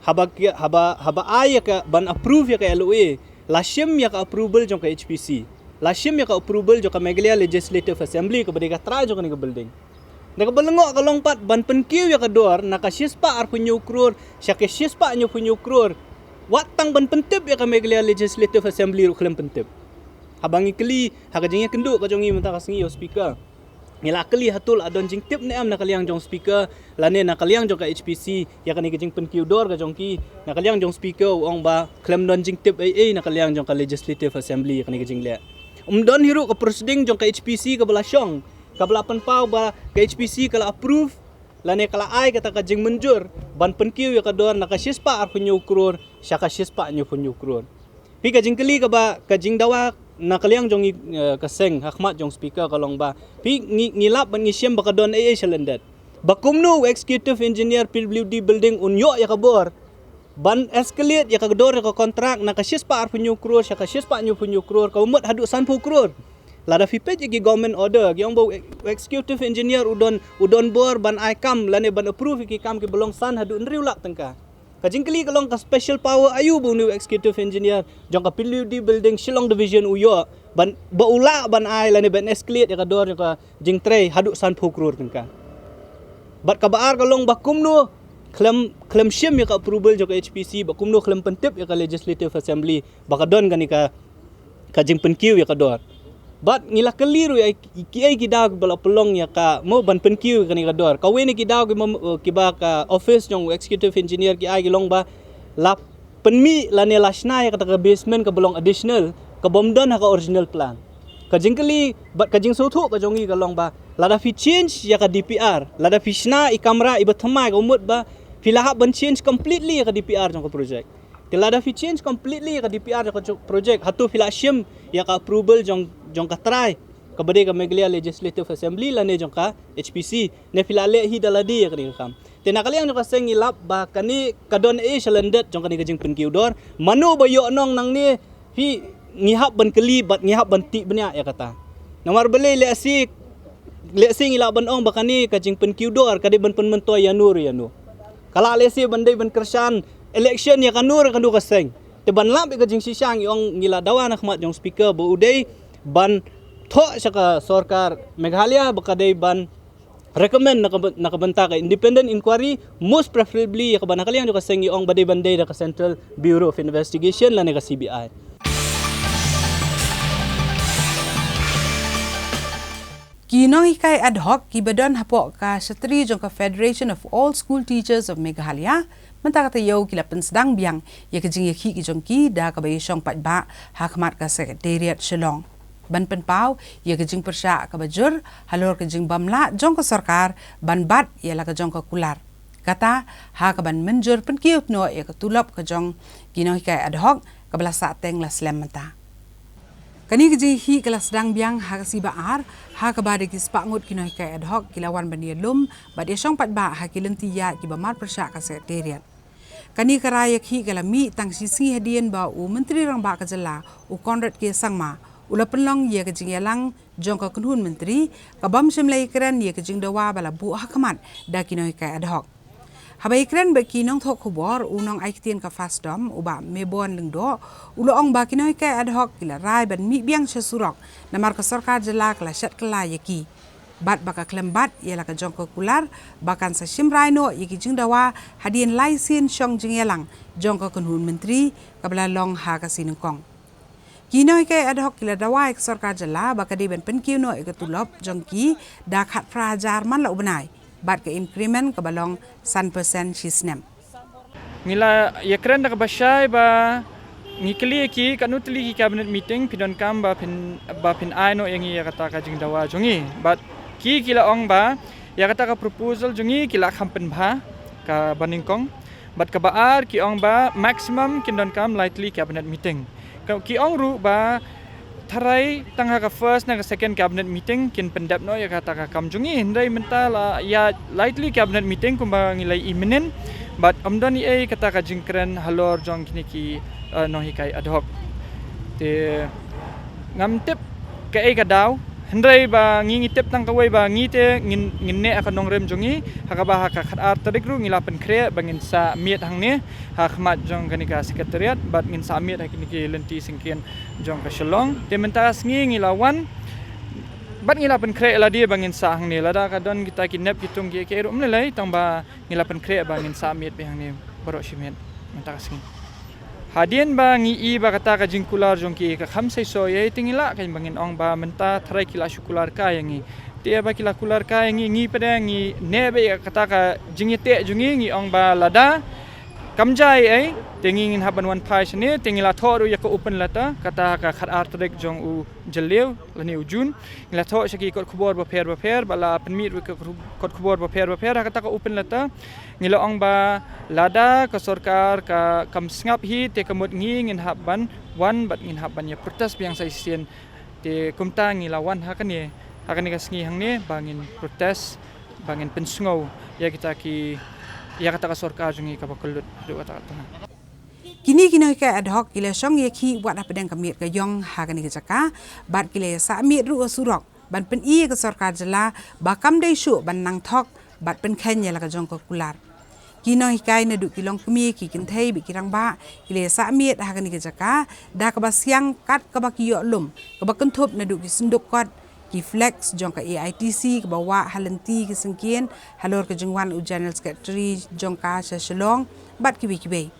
haba ki-, haba, haba ai ïa ka ban approve ïa ka L O A, la shim ïa ka approval jong ka H P C, la shim ïa ka approval jong ka Meghalaya Legislative Assembly kaba dei ka trai jong kane ka building. Da kaba lyngngoh ka long pat ban pynkiew ïa ka dor na ka shispah arphew hynñiew klur sha ka shispah hynñiewphew hynñiew klur, wat tang ban pyntip ïa ka Meghalaya Legislative Assembly ruh khlem pyntip. Haba ngi kylli ha ka jingïakynduh ka jong ngi mynta ka sngi, ïa u Speaker, ngi la kylli hato la don jingtip ne em na ka liang jong Speaker lane na ka liang jong ka H P C ïa kane ka jingpynkiew dor ka jong ki. Na ka liang jong Speaker u ong ba khlem don jingtip ei ei na ka liang jong ka Legislative Assembly ïa kane ka jingleh. Ym don hi ruh ka proceeding jong ka H P C kaba la shong, kaba la pynpaw ba ka H P C ka la approve lane ka la ai kata ka jingmynjur ban pynkiew ïa ka dor na ka shispah arphew hynñiew klur sha ka shispah hynñiewphew hynñiew klur. Phi, ka jingkylli kaba, ka jingdawa na ka liang jong ngi, eh, ka seng ha khmat jong Speaker ka long ba, phi, ngi, ngi lap bad ngi shem ba ka don ei ei shalyndet. Ba kumno u Executive Engineer P W D Building un ïoh ïa ka bor ban escalate ïa ka dor ïa ka kontrak na ka shispah arphew hynñiew klur sha ka shispah hynñiewphew hynñiew klur, kaba mut haduh sanphew klur. Lada phi peit ïa ki government order ki ong ba u ex-, executive engineer u don, u don bor ban ai kam lane ban approve ïa ki kam kiba long san haduh hynriew lak tyngka. Ka jingkylli ka long ka special power aïu ba une u executive engineer jong ka P W D Building Shillong Division u ïoh ban, ba u lah ban ai lane ban escalate ïa ka dor jong ka jingtrei haduh sanphew klur tyngka. Bad kaba ar ka long ba kumno khlem, khlem shim ïa ka approval jong ka H P C, ba kumno khlem pyntip ïa ka Legislative Assembly ba ka don kane ka, ka jingpynkiew ïa ka dor. Bad ngi la kylli ruh ïa ki, ki, ki daw kiba la pynlong ïa ka mo ban pynkiew ïa kane ka dor. Kawei na ki daw kiba, kiba ka office jong u executive engineer ki ai ki long ba la pynmih lane la shna ïa kata ka basement kaba long additional, kaba ym don ha ka original plan. Ka jingkylli bad ka jingsngewthuh ka jong ngi ka long ba, lada phi change ïa ka D P R, lada phi shna i kamra iba thymmai, ka mut ba phi la hap ban change completely ïa ka D P R jong ka project. Te lada phi change completely ïa ka D P R jong ka jo-, project, hato phi la shim ïa ka approval jong, jong ka trai, kaba dei ka Meghalaya Legislative Assembly lane jong ka H P C, ne phi la leh hi da lade ïa kane ka kam? Te na ka liang jong ka seng ngi lap ba kane ka don ei shalyndet jong kane ka jingpynkiew dor. Mano ba ïoh nong nangne, phi, ngi hap ban kylli bad ngi hap ban tih bniah ïa kata. Namar balei, lehse, lehse ngi lah ban ong ba kane ka jingpynkiew dor ka dei ban pynmyntoi ïano re ïano. Ka lah lehse ban dei ban kyrshan election ïa kano re kano ka seng. Te ban lap ïa ka jingshisha ngi ong, ngi la dawa na khmat jong Speaker ba u dei ban thoh sha ka sorkar Meghalaya ba ka dei ban recommend na ka, na ka bynta ka independent inquiry, most preferably ïa kaba na ka liang jong ka seng ngi ong ba dei ban dei da ka Central Bureau of Investigation lane ka C B I. Ki nonghikai ad hoc kiba don hapoh ka shatri jong ka Federation of All School Teachers of Meghalaya mynta ka taïew ki la pynsdang biang ïa ka jingïakhih ki jong ki da kaba ïashong paidbah ha khmat ka Secretariat Shillong ban pynpaw ïa ka jingpyrshah kaba jur halor ka jingbym lah jong ka sorkar ban bat ïa la ka jong ka kular, kata ha kaban mynjur pynkiew noh ïa ka tulop ka jong ki nonghikai ad hoc kaba la sah teng la slem mynta. Kane ka jingïakhih ka la sdang biang ha ka sngi ba ar, ha kaba da ki spah ngut ki nonghikai ad hoc ki la wan ban ïalum bad ïashong paidbah ha ki lynti ïaid kiba marpyrshah ka Secretariat. Kane ka rai ïakhih ka la mih tang shi sngi hadien ba u Myntri Rangbah ka jylla, u Conrad K Sangma, u la pynlong ïa ka jingïalang jong ka kynhun myntri, ka bym shym la ïakren ïa ka jingdawa ba la buh ha khmat da ki nonghikai ad hoc. Haba ïakren bad ki nongthoh khubor, u nongai ktien ka FASTOM, u Bah Mebon Lyngdoh, u la ong ba ki nonghikai ad hoc ki la rai ban mih biang sha surok namar ka sorkar jylla ka la shet kylla ïa ki. Bad ba ka khlem bat ïa la ka jong ka kular ba kan sa shim rai noh ïa ki jingdawa hadien lai sien shong jingïalang jong ka kynhun myntri kaba la long ha ka sngi nyngkong. Ki nonghikai ad hoc ki la dawa ïa ka sorkar jylla ba ka dei ban pynkiew noh ïa ka tulop jong ki da khatphra hajar man la u bnai bad ka increment kaba long san percent shi snem. Ngi la ïakren da kaba shai ba ngi kylli ïa ki katno tylli ki cabinet meeting phi donkam ba phin, ba phin ai noh ïa ngi ïa kata ka jingdawa jong ngi. Bad ki, ki la ong ba Ïa kata ka proposal jong ngi ki la kham pynbha kaba nyngkong. Bad kaba ar ki ong ba maximum kin donkam lai tylli cabinet meeting. Ka, ki ong ruh ba tharai tang ha ka first ne ka second cabinet meeting kin pyndep noh ïa kata ka kam jong ngi, hynrei mynta la ïa lai tylli cabinet meeting kumba ngi la imminent. Bad ym don ei ei kata ka jingkren halor jong kine ki, eh, nonghikai ad hoc. Te ngam tip kaei ka daw, hynrei ba ngi ngi tip tang kawei ba ngi te ngin, ngin neh ha ka nongrim jong ngi, ha kaba ha ka khatar tarik ruh ngi la pynkhreh ba ngin sa miet hangne ha khmat jong kane ka secretariat, bad ngin sa miet ha kine ki lynti syngkien jong ka Shillong. Te mynta ka sngi ngi la wan bad ngi la pynkhreh lade ba ngin sa hangne, lada ka don kita ki nep ki tung ki, ki ruh ym lei lei, tang ba ngi la pynkhreh ba ngin sa miet beit hangne baroh shi miet mynta ka sngi. Hadien ba ngi i ba kata ka jingkular jong ki ka kham seisoh ïa, te ngi lah kein ba ngin ong ba mynta tharai ki la shu kular kai ïa ngi. Te ba ki la kular kai ïa ngi, ngi pat ngi neh beit ïa kata ka jingïateh jong ngi, ngi ong ba lada kam jia ei ei, te ngi ngin hap ban wan phai shane. Te ngi la thoh ruh ïa ka open letter kata ha ka khatar tarik jong u Jylliew lane u June. Ngi la thoh sha ki kot khubor bapher bapher, ba la pynmih ruh ka kot khubor bapher bapher ha kata ka open letter. Ngi la ong ba lada ka sorkar ka kam sngap hi, te ka mut ngi ngin hap ban wan bad ngin hap ban ïa protest biang sa shisien. Te kumta ngi la wan ha kane, ha kane ka sngi hangne ba ngin protest, ba ngin pynsngew ïa kita ki, ïa kata ka sorkar jong ngi kaba kyllut haduh katta katta. Kine ki nonghikai ad hoc ki la shong ïakhih wat hapdeng ka miet ka ïong ha kane ka jaka, bad ki la ïa sah miet ruh ha surok ban pyni ïa ka sorkar jylla ba kam dei shuh ban nang thok bad pynkheiñ ïa la ka jong ka kular. Ki nonghikai naduh ki longkmie, ki kynthei bad ki rangbah ki la ïa sah miet ha kane ka jaka da kaba siang kat kaba ki ïoh lum, kaba kynthup naduh ki synduk kot, ki flex jong ka A I T C kaba wah ha lynti ki syngkien halor ka jingwan u General Secretary jong ka sha Shillong bad kiwei kiwei.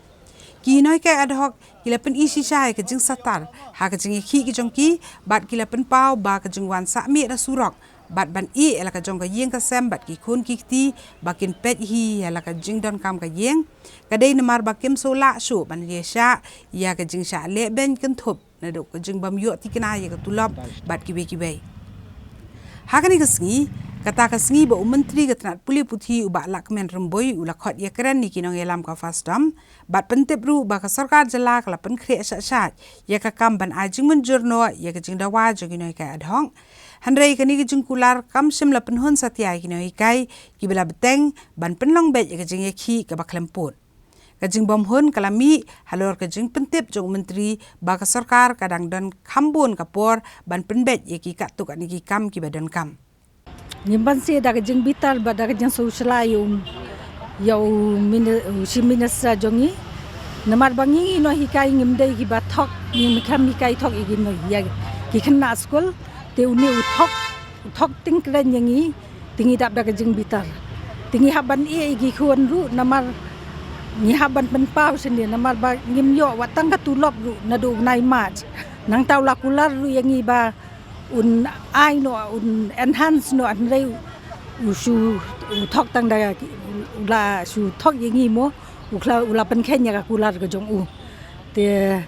Ki nonghikai ad hoc ki la pyni shisha ïa ka jingsatar ha ka jingïakhih ki jong ki, bad ki la pynpaw ba ka jingwan sah miet ha surok bad ban ïeh ïa la ka jong ka ïing ka sem bad ki khun ki kti ba kin peit hi ïa la ka jingdonkam ka ïing, ka dei namar ba kim shu lah shuh ban ïa shah ïa ka jingshah leh beiñ kynthup naduh ka jingbym ïoh thikna ïa ka tulop bad kiwei kiwei. Ha kane ka sngi, kata ka sngi ba u Myntri ka tnat pule puthi u Bah Lahkmen Rymbui u la khot ïakren ïa ki nongïalam ka FASTOM, bad pyntip ruh ba ka sorkar jylla ka la pynkhreh shah shah ïa ka kam ban ai jingmynjur noh ïa ka jingdawa jong ki nonghikai ad hoc. Hynrei kane ka jingkular kam shym la pynhun satia ïa ki nonghikai kiba la bteng ban pynlong beit ïa ka jingïakhih kaba khlem pud. Ka jingbymhun ka la mih halor ka jingpyntip jong u Myntri ba ka sorkar ka dang don kham bun ka por ban pynbeit ïa ki katto katne ki kam kiba donkam. Ngim banse da ka jingbitar bad da ka jingsngewsih ïa u, ïa u mini-, u Chief Minister jong ngi. Namar ba ngi ngi nonghikai ngim dei kiba thok, ngim kham hikai thok ïa ki nong, ïa ki khynnah skul. Te une u thok, u thok tyngkrein ïa ngi, te ngi dap da ka jingbitar. Te ngi hap ban ïeh ïa ki khun ruh namar ngi hap ban pynpaw shane namar ba ngim ïoh wat tang ka tulop ruh naduh u bnai March. Nangta u la kular ruh ïa ngi ba un ai noh, un enhance noh, hynrei u shu, u thok tang da, u la shu thok ïa ngi mo, u la, u la pynkheiñ ïa ka kular ka jong u. Te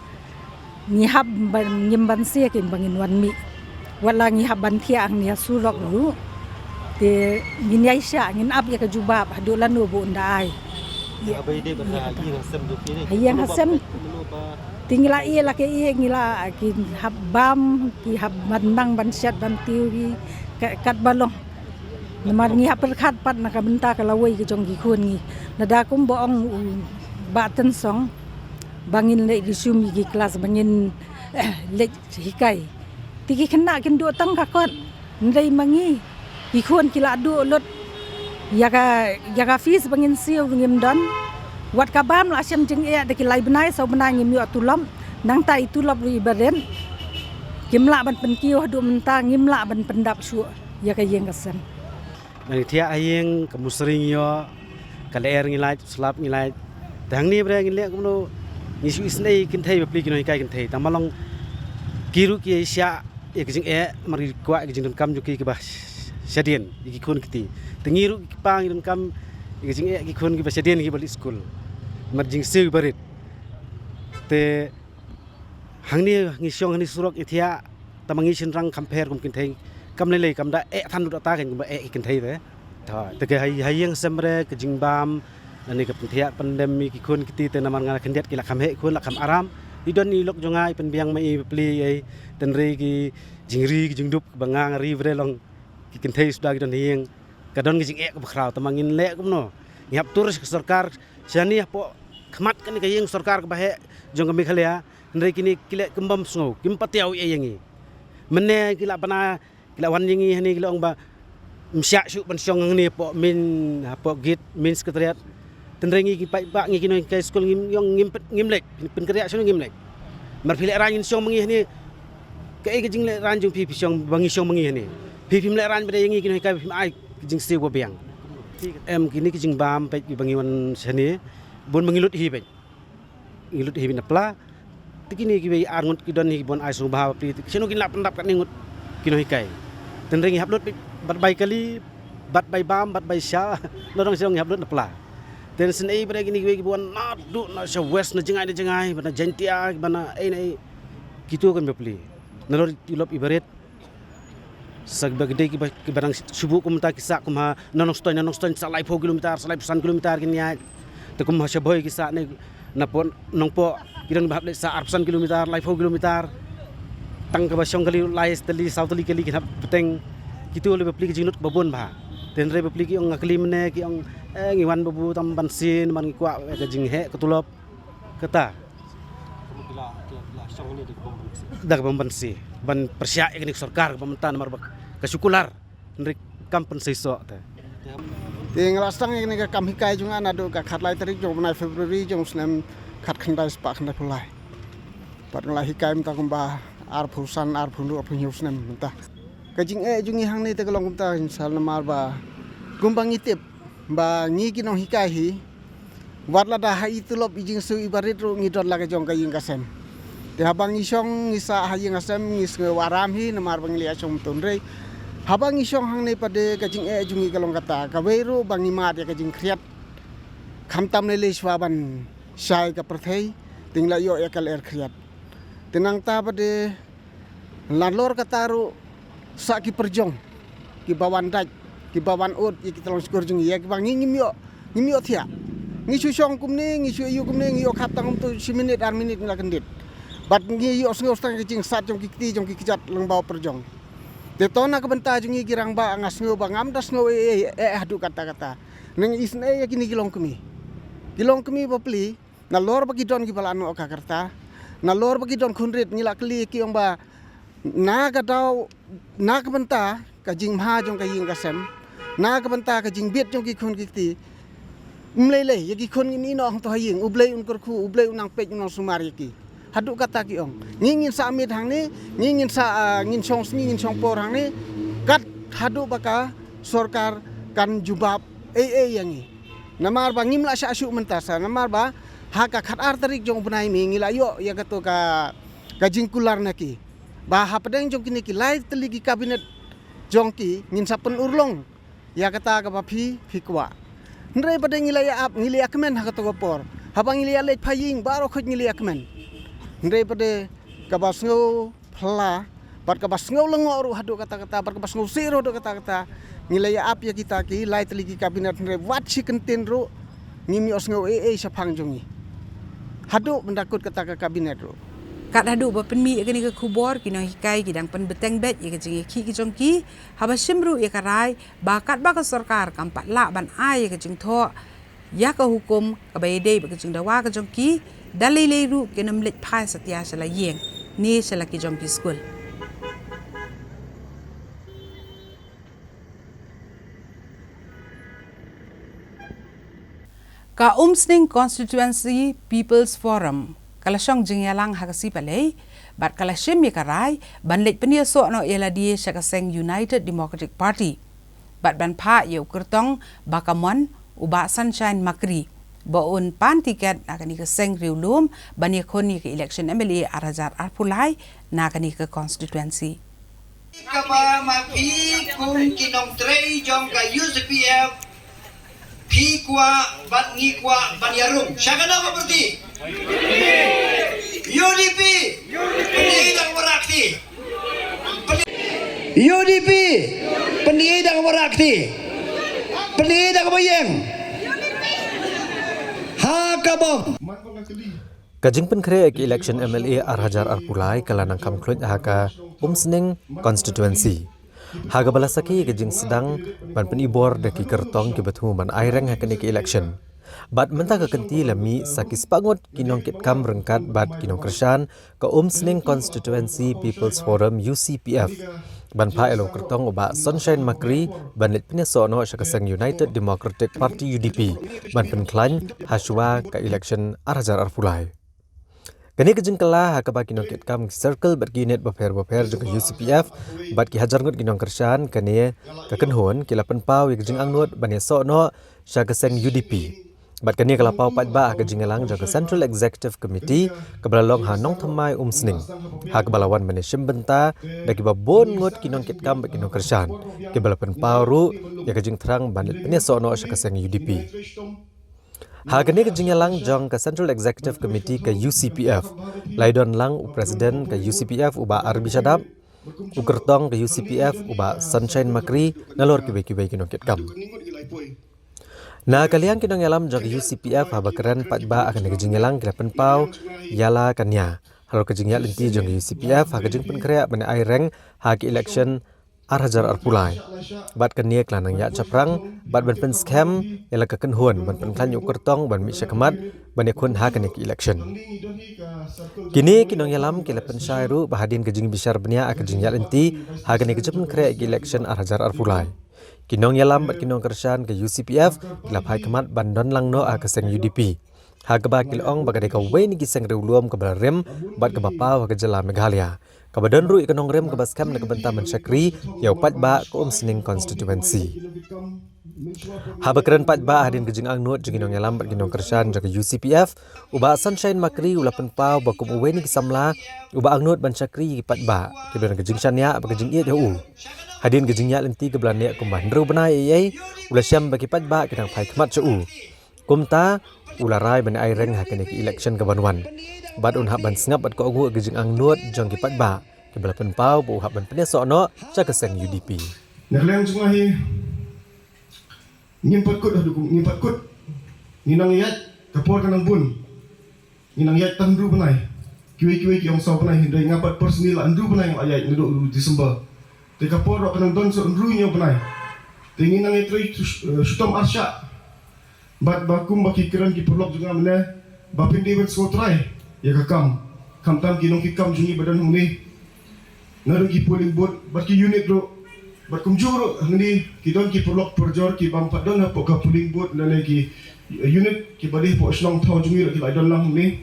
ngi hap ban, ngim banse kein ba ngin wan mih. Wat la ngi hap ban thiah hangne ha surok ruh. Te ngin ïai shah, ngin ap ïa ka jubab haduh lano ba un da ai. Ïa, ïa, ha ïing ha sem. Te ngi la ïeh la ki ïeh, ngi la ki hap bam, ki hap ban nang ban shet ban tiew ki ka-, katba long. Namar ngi hap pyrkhat pat na ka bynta ka lawei ka jong ki khun ngi. Lada kumba ong u Bah Tynsong ba ngin leit resume ïa ki klas, ba ngin, eh, leit hikai. Te ki khynnah kin duh tang ka kot. Hynrei ma ngi, ki khun ki la duh lut. Ïa ka, ïa ka fees ba ngin siew ruh ngim don. Wat ka bam la shem jingeh da ki lai bnai saw bnai ngim ïoh tulop. Nangta i tulop ruh iba rit. Kim lah ban pynkiew haduh mynta, ngim lah ban pyndap shuh ïa ka ïing ka sem. Nang thiah ha ïing, ka musri ngi ïoh, ka lyer ngi lait, slap ngi lait. Te hangne ba ngin leh kumno, ngi shu isynei kynthei bapli ki nonghikai kynthei. Tang ba long ki ruh ki shah ïa ka jingeh, namar ki kwah ïa ka jingdonkam jong ki kiba shadien ïa ki khun ki kti. Te ngi ruh ki kpa ngi donkam ïa ka jingeh ki khun kiba shadien kiba leit skul. Namar jingsiew kiba rit. Te hangne ngi shong hangne surok ngi thiah, tang ba ngi shynrang kham pher kum kynthei. Kam lei lei, kam da eh than ruh da ta kein kumba eh ki kynthei te. Te ka ha ïing ha sem re ka jingbam, lane ka pynthiah pyndem ïa ki khun ki kti te namar nga khyndiat ki la kham heh khun la kham aram. I don i lok jong nga i pynbiang ma i bapli ei, tynrai ki jingri ki jingdup ba nga nga ri bre long ki kynthei suda ki don ha ïing. Ka don ka jingeh kaba khraw, tangba ngin leh kumno? Ngi hap tur sha ka sorkar shane hapoh khmat kane ka ïing sorkar kaba heh jong ka Meghalaya. Hynrei kine ki leh kim bam sngew, kim patiaw ei ïa ngi. Mynne ki la bana ki la wan ïa ngi hangne ki la ong ba ym shah shuh ban shong hangne hapoh main, hapoh gate main secretariat. Tynrai ngi ki paidbah ngi ki nonghikai skul ngim ïong ngim pyn, ngim leit, pynkynriah shuh ngim leit. Mar phi lehraiñ ngin shong ma ngi hangne. Kaei ka jinglehraiñ jong phi, phi shong ba ngi shong ma ngi hangne? Phi phim lehraiñ ba dei ïa ngi ki nonghikai, phim ai ka jingsiew ba biang. Em, kine ki jingbam peit kiba ngi wan shane, bun ba ngi lut hi peit. Ngi lut hi na pla. Te kine kiwei ar ngut ki don hi ki bun ai sngewbha bapli. Shano kin lah pyndap katne ngut ki nonghikai? Tynrai ngi hap lut bad bai kali, bad bai bam, bad bai sha. Nadong shano ngi hap lut na pla. Te shen ei bad kine kiwei ki bun naduh na sha west, na jngai na jngai, bad na Jaintia, bad na ei na ei. Kito kan bapli. Nalor i lop i barit. Sa kiba ki dei kiba, kiba dang shu buh kumta ki sah kum ha na Nongstoiñ, na Nongstoiñ sa laiphew kilometer, sa laiphew san kilometer kin ïaid. Te kum ha Shabhoi ki sah ne na pon Nongpoh ki dang ba hap leit sah arphew san kilometer, laiphew kilometer. Tang kaba shong kali lai tylli saw tylli kali kin hap bteng. Kito le bapli ki jinglut kaba bun bha. Tynrai bapli ki ong nga kali mynne ki ong, eh, ngi wan babu tam ban sien ban ngi kwah ka jingheh ka tulop. Kata. Da ka ban ban si ban pyrshah ïa kane ka sorkar ka ban mynta namar ba ka shu kular. Hynrei kam pynseisoh te. Te nga la sdang ïa kane ka kam hikai jong nga naduh ka khatlai tarik jong u bnai February jong u snem khatkhyndai spah khyndaiphew lai. Bad nga la hikai mynta kumba arphew san, arphew hynriew, arphew hynñiew snem mynta. Ka jingeh jong ngi hangne te ka long kumta, ngin sa namar ba kumba ngi tip ba ngi ki nonghikai hi, wat lada ha i tulop i jingsiew i barit ruh ngi don la ka jong ka ïing ka sem. Te haba ngi shong ngi sah ha ïing ha sem ngi sngew aram hi namar ba ngi la ïa shong mynta, hynrei haba ngi shong hangne pat de ka jingeh jong ngi ka long kata, kawei ruh ba ngi mad ïa ka jingkhriat. Khamtam lei lei shuwa ban shai ka pyrthei te ngi la ïoh ïa ka lyer khriat. Te nangta pat de nalor kata ruh sa ki pyrjong kiba wan dait, kiba wan ud ïa ki tyllong shkor jong ngi, ïa kiba ngi ngim ïoh, ngim ïoh thiah. Ngi shu shong kumne, ngi shu ïoh kumne, ngi ïoh khap tang kumto shi minit ar minit ngi la kyndit. Bad ngi ïoh sngew tang ka jingsat jong ki kti jong ki kjat lyngba u pyrjong. Te to na ka bynta jong ngi ki rangbah nga sngew ba ngam da sngew eh, eh, eh, haduh katta katta. Nang isynei ïa kine ki longkmie. Ki longkmie bapli nalor ba ki don kiba la noh ka rta, nalor ba ki don khun rit, ngi la kylli ki ong ba na ka daw, na ka bynta ka jingma jong ka ïing ka sem, na ka bynta ka jingbit jong ki khun ki kti. Ym lei lei ïa ki khun ngin ïehnoh hangto ha ïing, U Blei un kyrkhu, U Blei un nang peit, un nang sumar ïa ki. Haduh katta ki ong. Ngi ngin sa miet hangne, ngi ngin sa, ah, ngin shong sngi, ngin shong por hangne. Kat haduh ba ka sorkar kan jubab ei ei ïa ngi. Namar ba ngim lah shah shuh mynta sa, namar ba ha ka khatar tarik jong u bnai May ngi la ïoh ïa kato ka, ka jingkular na ki. Ba hapdeng jong kine ki lai tylli ki kabinet jong ki ngin sa pynurlong ïa kata kaba phi, phi kwah. Hynrei pat de ngi la ïa ap, ngi la ïa kmen ha kato ka por. Haba ngi la ïa leit pha ïing baroh khoit ngi la ïa kmen. Hynrei pat de kaba sngew phylla, bad kaba sngew lyngngoh ruh haduh katta katta, bad kaba sngew sih ruh haduh katta katta. Ngi la ïa ap ïa kita ki lai tylli ki kabinet, hynrei wat shi kyntien ruh ngim ïoh sngew ei ei shaphang jong ngi. Haduh ban da kut kata ka kabinet ruh. Kat haduh ba pynmih ïa kane ka khubor, ki nonghikai ki dang pynbteng beit ïa ka jingïakhih ki jong ki, haba shim ruh ïa ka rai ba katba ka sorkar kam pat lah ban ai ïa ka jingthoh ïa ka hukum kaba ïadei bad ka jingdawa ka jong ki, da lei lei ruh kin ym leit phai satia sha la ïing ne sha la ki jong ki skul. Ka Umsning Constituency People's Forum ka la shong jingïalang ha ka sngi Palei bad ka la shim ïa ka rai ban leit pynïasoh noh ïa lade sha ka seng United Democratic Party bad ban phah ïa u kyrtong ba ka mon, u Bah Sunshine Makri, ba un pan tiket na kane ka seng riewlum ban ïakhun ïa ka election M L A ar hajar arphew lai na kane ka constituency. Kaba ma phi kum ki nongtrei jong ka U C P F, phi kwah bad ngi kwah ban ïarung sha kano ka party? U D P. Pynïaid da ka warak ti. U D P. Pynïaid da ka warak ti. Plie da kaba ïeng ha ka bok. Ka jingpynkhreh ïa ka election M L A ar hajar arphew lai ka la nang kham khluit ha ka Umsning constituency, ha kaba la sakhi ïa ka jingsdang ban pynibor da ki kyrtong kiba thmu ban aireng ha kane ka election. Bad mynta ka kynti la mih sa ki spah ngut ki nongkitkam ryngkat bad ki nongkyrshan ka Umsning Constituency People's Forum, U C P F, ban phah ïa la u kyrtong u Bah Sunshine Makri ban leit pynïasoh noh sha ka seng United Democratic Party, U D P, ban pynkhlaiñ ha shuwa ka election ar hajar arphew lai. Kane ka jingkylla ha kaba ki nongkitkam ki circle bad ki unit bapher bapher jong ka U C P F bad ki hajar ngut ki nongkyrshan kane ka kynhun ki la pynpaw ïa ka jingangnud ban ïasoh noh sha ka seng U D P. Bad kane ka la paw paidbah ha ka jingïalang jong ka Central Executive Committee kaba la long ha Nongthymmai, Umsning, ha kaba la wan ban ïashim bynta da kiba bun ngut ki nongkitkam bad ki nongkyrshan, kiba la pynpaw ruh ïa ka jingthrang ban leit pynïasoh noh sha ka seng U D P. Ha kane ka jingïalang jong ka Central Executive Committee ka U C P F, la ïadon lang u President ka U C P F u Bah R B Shadap, u kyrtong ka U C P F u Bah Sunshine Makri, nalor kiwei kiwei ki nongkitkam. Na ka liang ki nongïalam jong ka U C P F, haba kren paidbah ha kane ka jingïalang, ki la pynpaw ïa la ka nia halor ka jingïaid lynti jong ka U C P F ha ka jingpynkhreh ban aireng ha ka election ar hajar arphew lai. Bad kane ka la nang ïaid shaphrang bad ban pynskhem ïa la ka kynhun ban pynkhlaiñ ïa u kyrtong ban mih shakhmat ban ïakhun ha kane ka election. Kine ki nongïalam ki la pynshai ruh ba hadien ka jingbishar bniah ha ka jingïaid lynti ha kane ka jingpynkhreh ïa ka election ar hajar arphew lai, ki nongïalam bad ki nongkyrshan ka U C P F ki la phai khmat ban don lang noh ha ka seng U D P, ha kaba ki la ong ba ka dei kawei na ki seng riewlum kaba la rim bad kaba paw ha ka jylla Meghalaya, kaba don ruh ïa ka nongrim kaba skhem na ka bynta ban shakri ïa u paidbah ka Umsning constituency. Haba kren paidbah hadien ka jingangnud jong ki nongïalam bad ki nongkyrshan jong ka U C P F, u Bah Sunshine Makri u la pynpaw ba kum uwei na ki samla uba angnud ban shakri ïa ki paidbah, kiba don ka jingshaniah bad ka jingïeit ha u. Hadien ka jingïaid lynti kaba la neh kumba hynriew bnai ei ei, u la shem ba ki paidbah ki dang phai khmat sha u. Kumta u la rai ban aireng ha kane ka election kaban wan, bad un hap ban sngap bad kohnguh ïa ka jingangnud jong ki paidbah, kiba la pynpaw ba u hap ban pynïasoh noh sha ka seng U D P. Na ka liang jong nga hi, ngim pat kut, haduh ngim pat kut. Ngi nang ïaid, ka por ka nang bun. Ngi nang ïaid tang hynriew bnai. Kiwei kiwei ki ong saw bnai, hynrei nga pat personally la hynriew bnai nga la ïaid naduh u December. Te ka por ruh ka nang don sa hynriew hynñiew bnai. Te ngi nang ïatrei shu-, eh, shitom ar shah. Bad ba kumba ki kren ki paralok jong nga mynne, ba phin dei ban sngewtrai ïa ka kam. Khamtam ki nongkitkam jong ngi ba don hangne, naduh ki polling booth bad ki unit ruh, bad kumjuh ruh hangne ki don ki paralok parajor ki bym pat don hapoh ka polling booth lane ki unit kiba dei hapoh shnong thaw jong ngi ruh ki la ïadon lang hangne.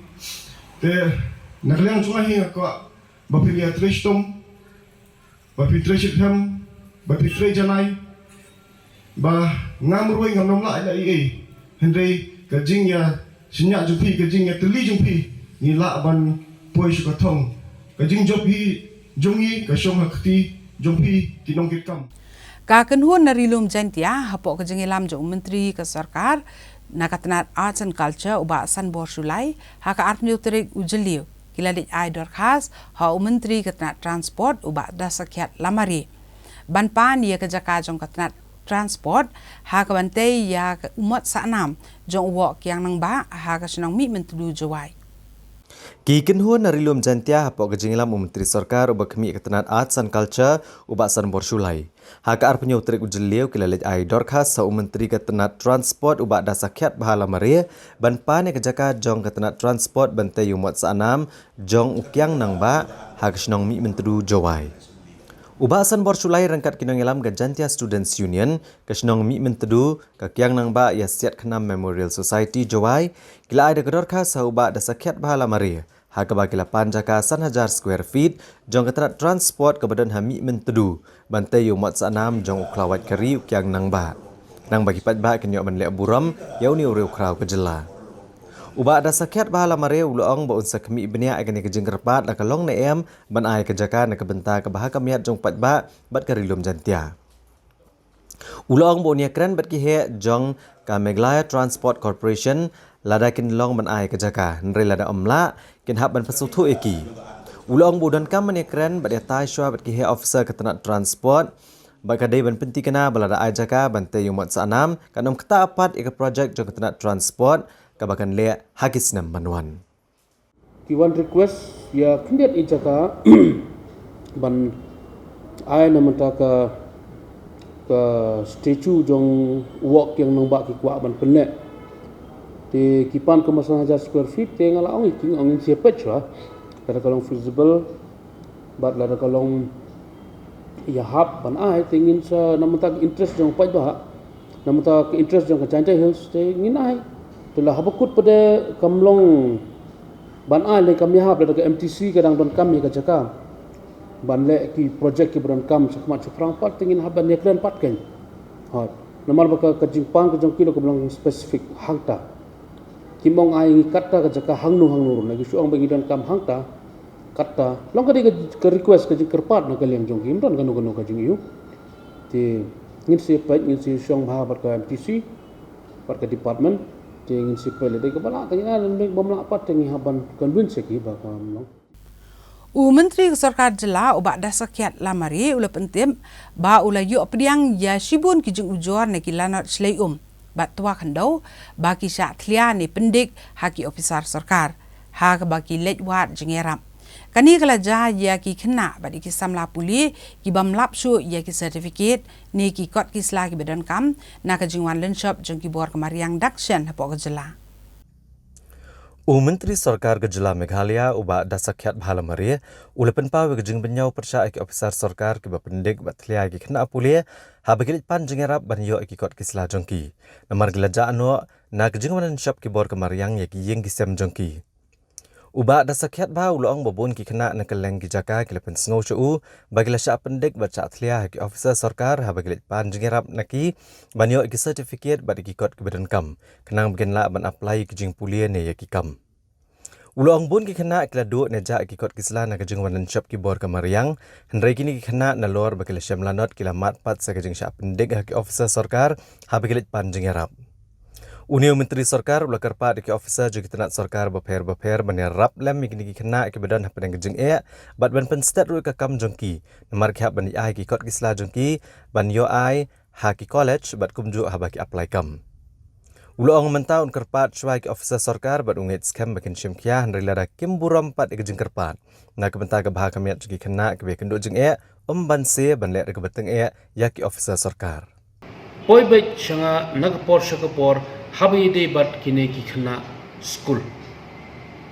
Te na ka liang jong nga hi nga kwah ba phin ïatrei shitom, ba phi trei shitom, ba phi trei janai, ba nga marwei ngam nym lah ïa ei ei. Hynrei ka jingïashaniah jong phi, ka jingïatylli jong phi, ngi lah ban poi sha ka thong. Ka jingjop hi jong ngi ka shong ha kti jong phi ki nongkitkam. Ka kynhun na Ri Lum Jaiñtia hapoh ka jingïalam jong u Myntri ka Sorkar na ka tnat Arts and Culture u Bah Sanbor Shullai, ha ka arphew tarik u Jylliew, ki la leit ai dorkhas ha u Myntri ka tnat Transport u Bah Dasakhiat Lamare, ban pan ïa ka jaka jong ka tnat Transport ha kaban tei ïa u mot sahnam jong u Woh Kiang Nangbah ha ka shnong Mihmyntdu, Jowai. Ki kynhun na Ri Lum Jaiñtia hapoh ka jingïalam u Myntri Sorkar uba khmih ka tnat Arts and Culture u Bah Sanbor Shullai, ha ka arphew tarik u Jylliew ki la leit ai dorkhas ha u Myntri ka tnat Transport u Bah Dasakhiat Bha Lamare ban pan ïa ka jaka jong ka tnat Transport ban tei ïa u mot sahnam jong u Kiang Nangbah ha ka shnong Mihmyntdu, Jowai. U Bah Sanbor Shullai ryngkat ki nongïalam ka Jaiñtia Students Union, ka shnong Mihmyntdu, ka Kiang Nangbah Ïasiat Khnam Memorial Society, Jowai, ki la ai da ka dorkhas ha u Bah Dasakhiat Bha Lamare, ha kaba ki la pan jaka san hajar square feet jong ka tnat Transport kaba don ha Mihmyntdu ban tei ïa u mot sahnam jong u khlawait ka ri u Kiang Nangbah, khnang ba ki paidbah kin ïoh ban leh burom ïa une u riewkhraw ka jylla. U Bah Dasakhiat Bha Lamare u la ong ba un sa khmih bniah ïa kane ka jingkyrpad la ka long ne em ban ai ka jaka na ka bynta kaba ha ka miat jong u paidbah bad ka Ri Lum Jaiñtia. U la ong ba un ïakren bad ki heh jong ka Meghalaya Transport Corporation lada kin long ban ai ka jaka, hynrei lada ym lah, kin hap ban pynsngewthuh ïa ki. U la ong ba u donkam ban ïakren bad ïatai shuwa bad ki heh officer ka tnat Transport Bad ka dei ban pyntikna ba lada ai jaka ban tei ïa u mot sahnam, kan ym ktah pat ïa ka projek jong ka tnat transport kaba kan leh ha ki snem ban wan. Ki wan request ïa khyndiat i jaka ban ai na mynta ka, ka statue jong u Wok Kiang Nangbah ki kwah ban pynleh. Te ki pan kumba san hajar square feet, te nga la ong ïa ki, nga ong ngin sa peit shuwa lada ka long feasible, bad lada ka long ïahap ban ai, te ngin sa, na mynta ka interest jong u paidbah, na mynta ka interest jong ka Jaintia Hills, te ngin ai. Te la haba kut pat de kam long ban ai lane kam ïahap, lada ka M T C ka dang donkam ïa ka jaka ban leh ki projek kiba donkam shakhmat shaphrang pat, te ngin hap ban ïakren pat kein. Hooid. Namar ba ka, ka jingpan ka jong ki la ka long specific hangta. Kim ong ai ngi katta ka jaka hangno hangno ruh, na ki shu ong ba ngi donkam hangta, katta. Long ka dei ka, ka request, ka jingkyrpad na ka liang jong ki, ym don kano kano ka jingïohi. Te ngin sa peit, ngin sa shong bha bad ka M T C, bad ka department, te ngin sa peit lada ka ba lah, te ngin ai, lada bym lah pat te ngi hap ban convince ïa ki ba kam long. U Myntri ka Sorkar Jylla u Bah Dasakhiat Lamare u la pyntip ba u la ïoh pdiang ïa shibun ki jingujor na ki lanot shlei um bad twa khyndew ba ki shah thlia ne pyndik ha ki ophisar sorkar, ha kaba ki leit wad jingïarap. Kane ka la jia ïa ki khynnah bad ïa ki samla pule ki bym lap shuh ïa ki certificate ne ki kot ki sla kiba donkam na ka jingwan lynshop jong ki bor ka mariang dak shen hapoh ka jylla. U Myntri Sorkar ka Jylla Meghalaya u Bah Dasakhiat Bha Lamare u la pynpaw ïa ka jingbynñiaw pyrshah ïa ki ophisar sorkar kiba pyndik bad thlia ïa ki khynnah pule haba ki leit pan jingïarap ban ïoh ïa ki kot ki sla jong ki, namar ki la jah noh na ka jingwan lynshop ki bor ka mariang ïa ki ïing ki sem jong ki. U Bah Dasakhiat Bha u la ong ba bun ki khynnah na kylleng ki jaka ki la pynsngew sha u ba ki la shah pyndik bad shah thlia ha ki ophisar sorkar haba ki leit pan jingïarap na ki ban ïoh ïa ki certificate bad ïa ki kot kiba donkam, khnang ba kin lah ban apply ïa ki jingpule ne ïa ki kam. U la ong bun ki khynnah ki la duh ne jah ïa ki kot ki sla na ka jingwan lynshop ki bor ka mariang, hynrei kine ki khynnah nalor ba ki la shem lanot ki la mad pat sa ka jingshah pyndik ha ki ophisar sorkar haba ki leit pan jingïarap. Une u Myntri Sorkar u la kyrpad ïa ki ophisar jong ki tnat sorkar bapher bapher ban ïarap lem ïa kine ki khynnah kiba don hapdeng ka jingeh bad ban pynstet ruh ïa ka kam jong ki, namar ki hap ban ïa ai ki kot ki sla jong ki ban ïoh ai ha ki college bad kumjuh haba ki apply kam. U la ong mynta un kyrpad shuwa ïa ki ophisar sorkar bad u ngeit skhem ba kin shim khia, hynrei lada kim burom pat ïa ka jingkyrpad na ka bynta ka bha ka miat jong ki khynnah kiba ïakynduh jingeh, ym banse ban leh da kaba tyngeh ïa ki ophisar sorkar. Poi beit sha nga na ka por sha ka por haba ïadei bad kine ki khynnah skul.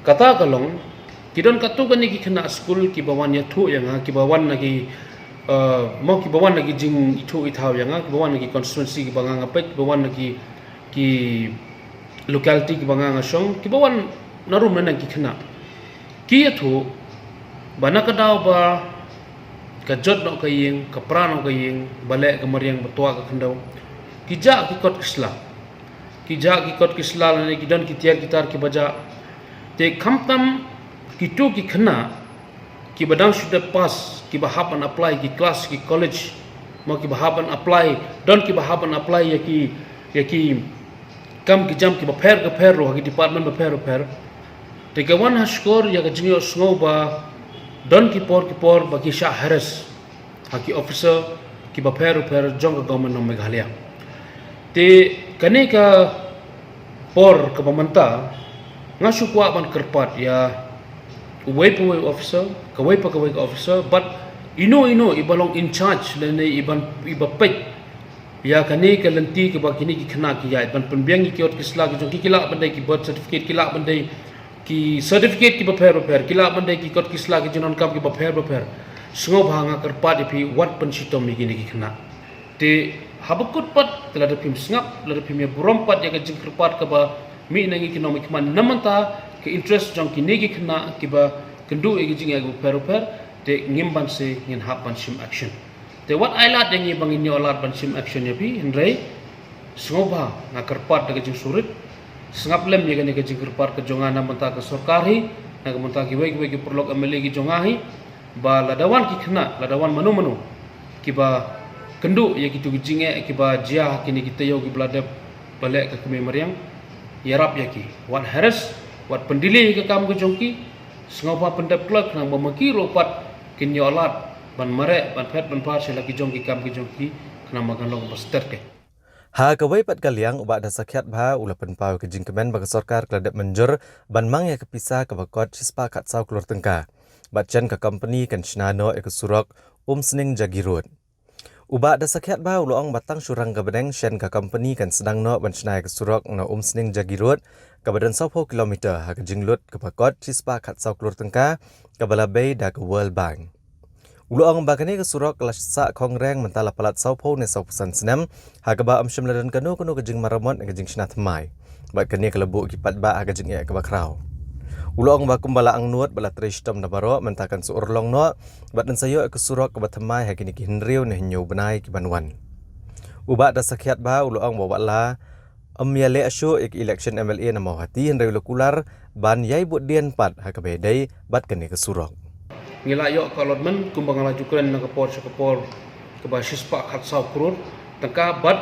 Kata ka long, ki don katto katne ki khynnah skul kiba wan ïathuh ïa nga, kiba wan na ki, eh, mo kiba wan na ki jingithuh ithaw ïa nga, kiba wan na ki constituency kiba nga nga peit, kiba wan na ki, ki locality kiba nga nga shong, kiba wan na rum na nang ki khynnah. Ki ïathuh ba na ka daw ba ka jot noh ka ïing, ka pra noh ka ïing, ba leh ka mariang ba twa ka khyndew, ki jah ki kot ki sla. Ki jah ki kot ki sla lane ki don ki tiar ki tar kiba jah. Te khamtam kito ki khynnah kiba dang shu dep pass, kiba hap ban apply ki klas ki college, mo kiba hap ban apply, don kiba hap ban apply ïa ki, ïa ki kam ki jam kiba pher ka pher ruh ha ki department bapher bapher. Te ka wan ha shkor ïa ka jingïohsngew ba don ki por ki por ba ki shah harass ha ki officer kiba pher bapher jong ka government of Meghalaya. Te kane ka por kaba mynta nga shu kwah ban kyrpad ïa uwei pa uwei u officer, kawei pa kawei ka officer, bad ino ino iba long in charge lane iban, iba peit ïa kane ka lynti kaba kine ki khynnah ki ïaid, ban pynbiang ïa ki kot ki sla ki jong ki, ki lah ban dei ki birth certificate, ki lah ban dei ki certificate kiba pher bapher, ki lah ban dei ki kot ki sla ki jingdonkam kiba pher bapher. Sngewbha nga kyrpad ïa phi, wat pynshitom ïa kine ki khynnah. Te haba kut pat, te lada phim sngap, lada phim ïa burom pat ïa ka jingkyrpad kaba mih na ngi ki nongmihkhmat na mynta ka interest jong kine ki khynnah kiba kynduh ïa ki jingeh kiba pher bapher, te ngim banse ngin hap ban shim action. Te wat ai lad ïa ngi ba ngin ïoh lad ban shim action ïa phi, hynrei sngewbha nga kyrpad da ka jingsngewrit, sngap lem ïa kane ka jingkyrpad ka jong nga na bynta ka sorkar hi, na ka bynta kiwei kiwei ki paralok M L A ki jong nga hi, ba lada wan ki khynnah, lada wan mano mano kiba kynduh ïa kito ki jingeh kiba jia ha kine ki taïew kiba la dep ba leh ka kmie mariang, ïarap ïa ki, wat harass, wat pyndelay ïa ka kam ka jong ki, sngewbha pyndep kloi khnang ba ma ki ruh pat kin ïoh lad ban mareh, ban phet, ban par sha la ki jong ki kam ki jong ki, khnang ba kan long ba stet ki. Ha kawei pat ka liang, u Bah Dasakhiatbha u la pynpaw ka jingkmen ba ka sorkar ka la dep mynjur ban mang ïa ka pisa kaba kot shispah khatsaw klur tyngka bad shen ka company kan shna noh ïa ka surok Umsning Jagi Road. U Bah Dasakhiatbha u la ong ba tang shu rang ka bneng shen ka company kan sdang noh ban shna ïa ka surok na Umsning Jagi Road kaba don sawphew kilometer ha ka jinglut kaba kot shispah khatsaw klur tyngka kaba la bei da ka World Bank. U la ong ba kane ka surok ka la sah khongreng mynta la palat sawphew ne sawphew san snem, ha kaba ym shym la don kano kano ka jingmaramot ne ka jingshna thymmai. Bad kane ka la buh ki paidbah ha ka jingeh kaba khraw. U la ong ba kumba la angnud bad la trei shitom na baroh, mynta kan sa urlong noh bad yn sa ïoh ka surok kaba thymmai ha kine ki hynriew ne hynñiew bnai ki ban wan. U Bah Dasakhiatbha u la ong ba wat la ym ïaleh shuh ïa ka election M L A na Mawhati, hynrei u la kular ban ïai bud dien pat ha kaba ïadei bad kane ka surok. Ngi la ïoh ka allotment kumba nga la ju kren na ka por sha ka por kaba shispah khatsaw klur tyngka bad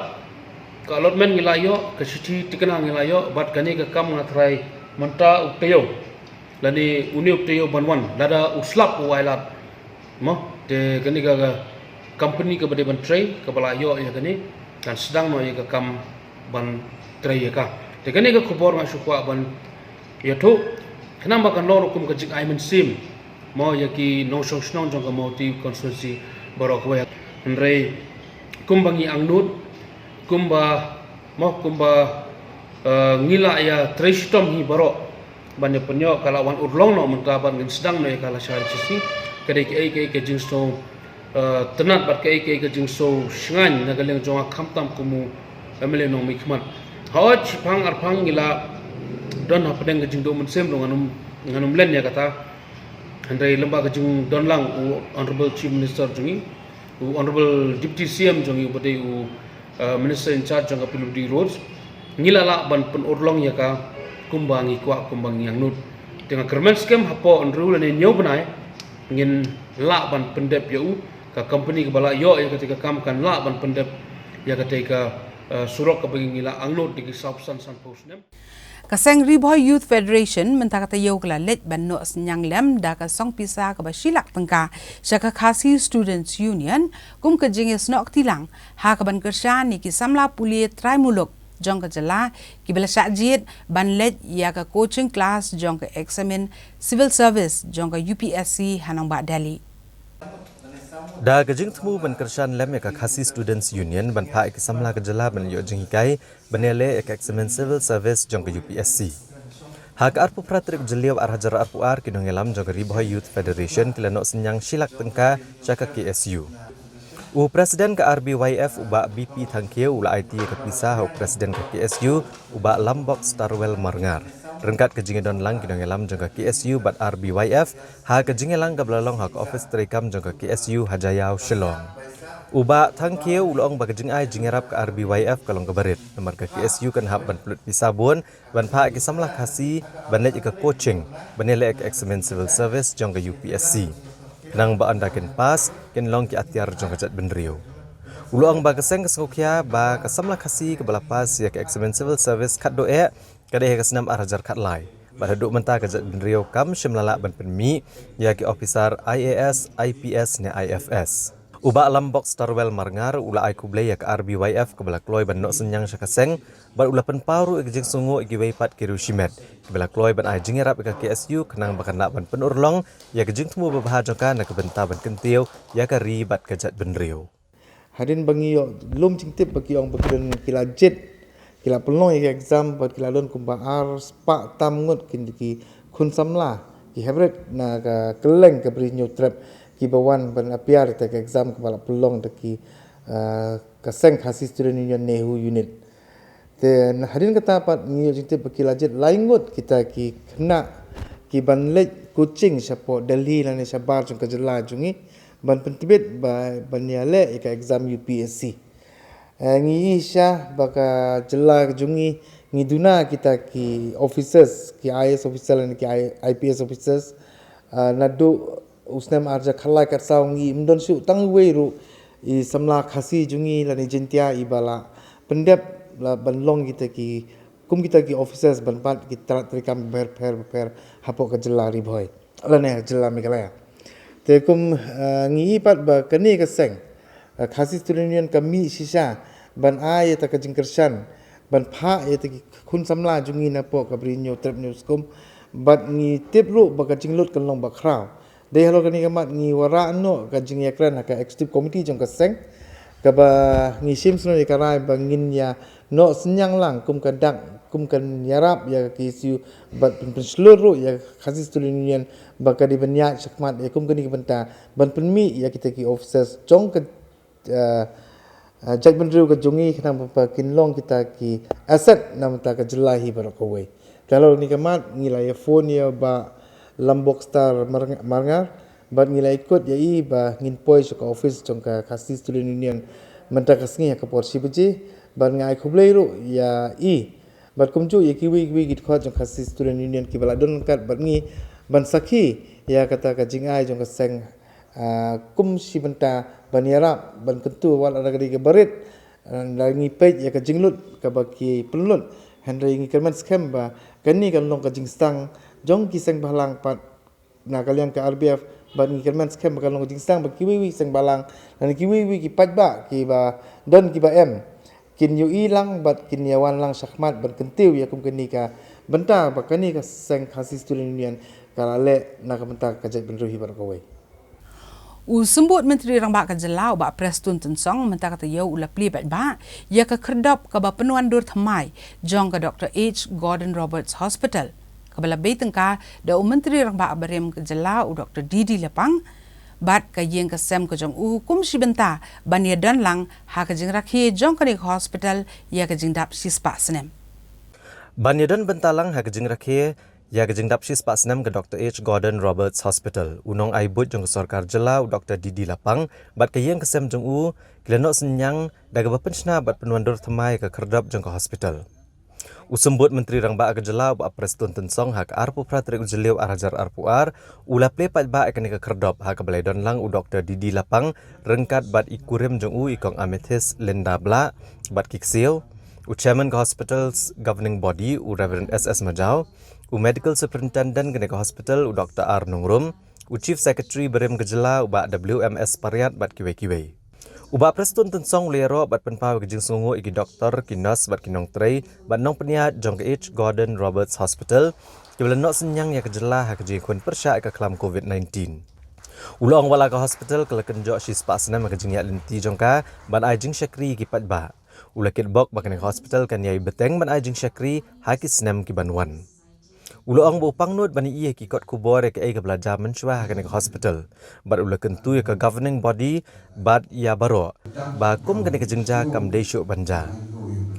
ka allotment ngi la ïoh, ka shithi thikna ngi la ïoh, bad kane ka kam nga tharai mynta u taïew lane une u taïew ban wan, lada u slap u ailad. Mo, te kane ka, ka company kaba dei ban trei, kaba la ïoh ïa kane, kan sdang noh ïa ka kam ban trei ïa ka. Te kane ka khubor nga shu kwah ban ïathuh, khnang ba kan long ruh kum ka jingai mynsiem, mo, ïa ki nongshong shnong jong ka Mawhati constituency baroh kawei. Hynrei kumba ngi angnud, kumba, mo, kumba, eh, ngi la ïa trei shitom hi baroh ban ïa pynïoh, ka la wan urlong noh mynta bad ngin sdang noh ïa ka lashai lashisngi. Ka dei kaei kaei ka jingsngew, eh, tynnad bad kaei kaei ka jingsngew shngaiñ na ka liang jong nga khamtam kum u M L A nongmihkhmat. Hooid, shiphang arphang ngi la don hapdeng ka jingduh mynsiem ruh, ngan ym, ngan ym len ïa kata. Hynrei lyngba ka jingdon lang u Honorable Chief Minister jong ngi, u Honorable Deputy C M jong ngi uba dei u, uh, Minister in charge jong ka P W D Roads, ngi la lah ban pynurlong ïa ka kumba ngi kwah, kumba ngi angnud. Te nga kyrmen skhem hapoh hynriew lane hynñiew bnai ngin lah ban pyndep ïa u, ka company kaba la ïoh ïa katei ka kam kan lah ban pyndep ïa katei ka, uh, surok kaba ngi la angnud da ki sawphew san, sanphew snem. Ka seng Ri Bhoi Youth Federation mynta ka taïew ka la leit ban noh synñiang lem da ka song pisa kaba shi lak tyngka sha ka Khasi Students Union kum ka jingïasnoh kti lang ha kaban kyrshan ïa ki samla pule trai muluk jong ka jylla kiba la shah jied ban leit ïa ka coaching class jong ka eksamin Civil Service jong ka U P S C ha nongbah Delhi. Da ka jingthmu ban kyrshan lem ïa ka Khasi Students Union ban phah ïa ki samla ka jylla ban ïoh jinghikai ban ïaleh ïa ka eksamin Civil Service jong ka U P S C. Ha ka arphew phra tarik Jylliew ar hajar arphew ar, ki nongïalam jong ka Ri Bhoi Youth Federation ki la noh synñiang shi lak tyngka sha ka K S U. U President ka R B Y F u Bah B P Thangkhiew u la aiti ïa ka pisa ha u President ka K S U u Bah Lambok Starwell Marngar ryngkat ka jingïadon lang ki nongïalam jong ka K S U bad R B Y F ha ka jingïalang kaba la long ha ka ophis treikam jong ka K S U ha Jaïaw, Shillong. U Bah Thangkhiew u la ong ba ka jingai jingïarap ka R B Y F ka long kaba rit namar ka K S U kan hap ban pynlut pisa bun ban phah ïa ki samla Khasi ban leit ïa ka coaching ban ïaleh ïa ka eksamin Civil Service jong ka U P S C, khnang ba ynda kin pass kin long ki atiar jong ka jaitbynriew. U la ong ba ka seng ka sngewkhia ba ka samla Khasi kaba la pass ïa ka eksamin Civil Service khatduh eh ka dei ha ka snem ar hajar khatlai bad haduh mynta ka jaitbynriew kam shym la lah ban pynmih ïa ki ophisar I A S, I P S ne I F S. U Bah Lambok Starwell Marngar u la ai khublei ïa ka R B Y F kaba la kloi ban noh synñiang sha ka seng bad u la pynpaw ruh ïa ka jingsngewnguh ïa kiwei pat ki riew shimet kiba la kloi ban ai jingïarap ïa ka K S U khnang ba kan lah ban pynurlong ïa ka jingthmu babha jong ka na ka bynta ban kyntiew ïa ka ri bad ka jaitbynriew. Hadien ba ngi ïoh lum jingtip ba ki ong ba ki don ki la jied, ki la pynlong ïa ka exam bad ki la don kumba ar spah tam ngut ki, ki khun samla, ki hynriew na ka kylleng ka Bri Hynñiewtrep kiba wan ban appear ïa ka exam kaba la pynlong da ki, eh, ka seng Khasi Student Union NEHU unit. Te na hadien kata pat ngi ïoh jingtip ba ki la jied lai ngut kita ki khynnah ki ban leit coaching shapoh Delhi lane shabar jong ka jylla jong ngi ban pyntbit ba ban ïaleh ïa ka exam U P S C. Eh, ngi ïohi sha ba ka jylla jong ngi ngi duna kita ki officers, ki I A S officer lane ki I-, I P S officers, eh, naduh u snem ar hajar khatlai khatsaw ngim don shuh tang uwei ruh i samla Khasi jong ngi lane Jaintia iba la pyndep la ban long kita ki, kum kita ki officers ban bat ki tnat treikam bapher bapher bapher hapoh ka jylla Ri Bhoi lane jylla Meghalaya. Te kum, ah, ngi i pat ba kane ka seng, ah, Khasi Student Union ka mih shisha ban ai ïa ta ka jingkyrshan, ban phah ïa ta ki khun samla jong ngi napoh ka Bri Hynñiewtrep Hynñiewskum, bad ngi tip ruh ba ka jinglut kan long ba khraw. Dei halor kane ka mat ngi wanrah noh ka jingïakren ha ka executive committee jong ka seng, kaba ngi shim sngewbha ïa ka rai ba ngin ïa noh synñiang lang kum ka dak, kum kan ïarap ïa ka K S U, bad pyn-, pynshlur ruh ïa ka Khasi Student Union, ba ka dei ban ïaid shakhmat ïa kum kane ka bynta, ban pynmih ïa kita ki officers jong ka, ah, ah, jaitbynriew ka jong ngi, khnang ba kin long kita ki asset na bynta ka jylla hi baroh kawei. Te halor kane ka mat ngi la ïa phone ïa Bah Lambok Star Mar-, Marngar, bad ngi la ïakut ïa i ba ngin poi sha ka office jong ka Khasi Student Union mynta ka sngi ha ka por shi baje, bad nga ai khublei ruh ïa i. Bad kumjuh ïa kiwei kiwei ki dkhot jong Khasi Student Union kiba la don ryngkat bad ngi ban sakhi ïa kata ka jingai jong ka seng, ah, kum shi bynta ban ïarap, ban kyntu wat la ka dei kaba rit, ah, la ngi peit ïa ka jinglut kaba ki pynlut. Hynrei ngi kyrmen skhem ba kane kan long ka jingsdang jong ki seng bhalang pat na ka liang ka R B F, bad ngi kyrmen skhem ba kan long ka jingsdang ba kiwei kiwei seng bhalang, lane kiwei kiwei ki paidbah kiba don kiba em, kin ïohi lang bad kin ïa wan lang shakhmat ban kyntiew ïa kum kane ka bynta ba kane ka seng Khasi Student Union ka la leh na ka bynta ka jaitbynriew hi baroh kawei. U Symbud Myntri Rangbah ka jylla u Bah Prestone Tynsong mynta ka taïew u la plie paidbah ïa ka khyrdop kaba pynwandur thymmai jong ka Doctor H Gordon Roberts Hospital, kaba la bei tyngka da u Myntri Rangbah barim ka jylla u Doctor D D Lapang, bad ka ïing ka sem ka jong u kum shi bynta ban ïa don lang ha ka jingrakhe jong kane ka hospital ïa ka jingdap shispah snem. Ban ïa don bynta lang ha ka jingrakhe ïa ka jingdap shispah snem ka Doctor H Gordon Roberts Hospital, u nongai buit jong ka sorkar jylla u Doctor D D Lapang bad ka ïing ka sem jong u ki la noh synñiang da kaba pynshna bad pynwandur thymmai ïa ka khyrdop jong ka hospital. U Symbud Myntri Rangbah ka jylla u Bah Prestone Tynsong ha ka arphew phra tarik u Jylliew ar hajar arphew ar u la plie paidbah ïa kane ka khyrdop ha kaba la ïa don lang u Doctor D D Lapang ryngkat bad i kurim jong u i Kong Amethyst Linda Blah bad ki ksiew, u Chairman ka Hospital's Governing Body u Reverend S S Majaw, u Medical Superintendent kane ka hospital u Doctor R Nongrum, u Chief Secretary barim ka jylla u Bah W M S Pariat bad kiwei kiwei. U Bah Prestone Tynsong u la ïaroh bad pynpaw ïa ka jingsngewnguh ïa ki doktor, ki nurse bad ki nongtrei bad nongpynïaid jong ka H Gordon Roberts Hospital kiba la noh synñiang ïa ka jylla ha ka jingïakhun pyrshah ïa ka khlam covid nineteen. U la ong wat la ka hospital ka la kynjoh shispah snem ha ka jingïaid lynti jong ka ban ai jingshakri ïa ki paidbah. U la kitbok ba kane ka hospital kan ïai bteng ban ai jingshakri ha ki snem ki ban wan. U la ong ba u pangnud ban ïohi ïa ki kot khubor ïa kaei kaba la jia mynshuwa ha kane ka hospital, bad u la kyntu ïa ka governing body bad ïa baroh ba kum kane ka jingjia kam dei shuh ban jia.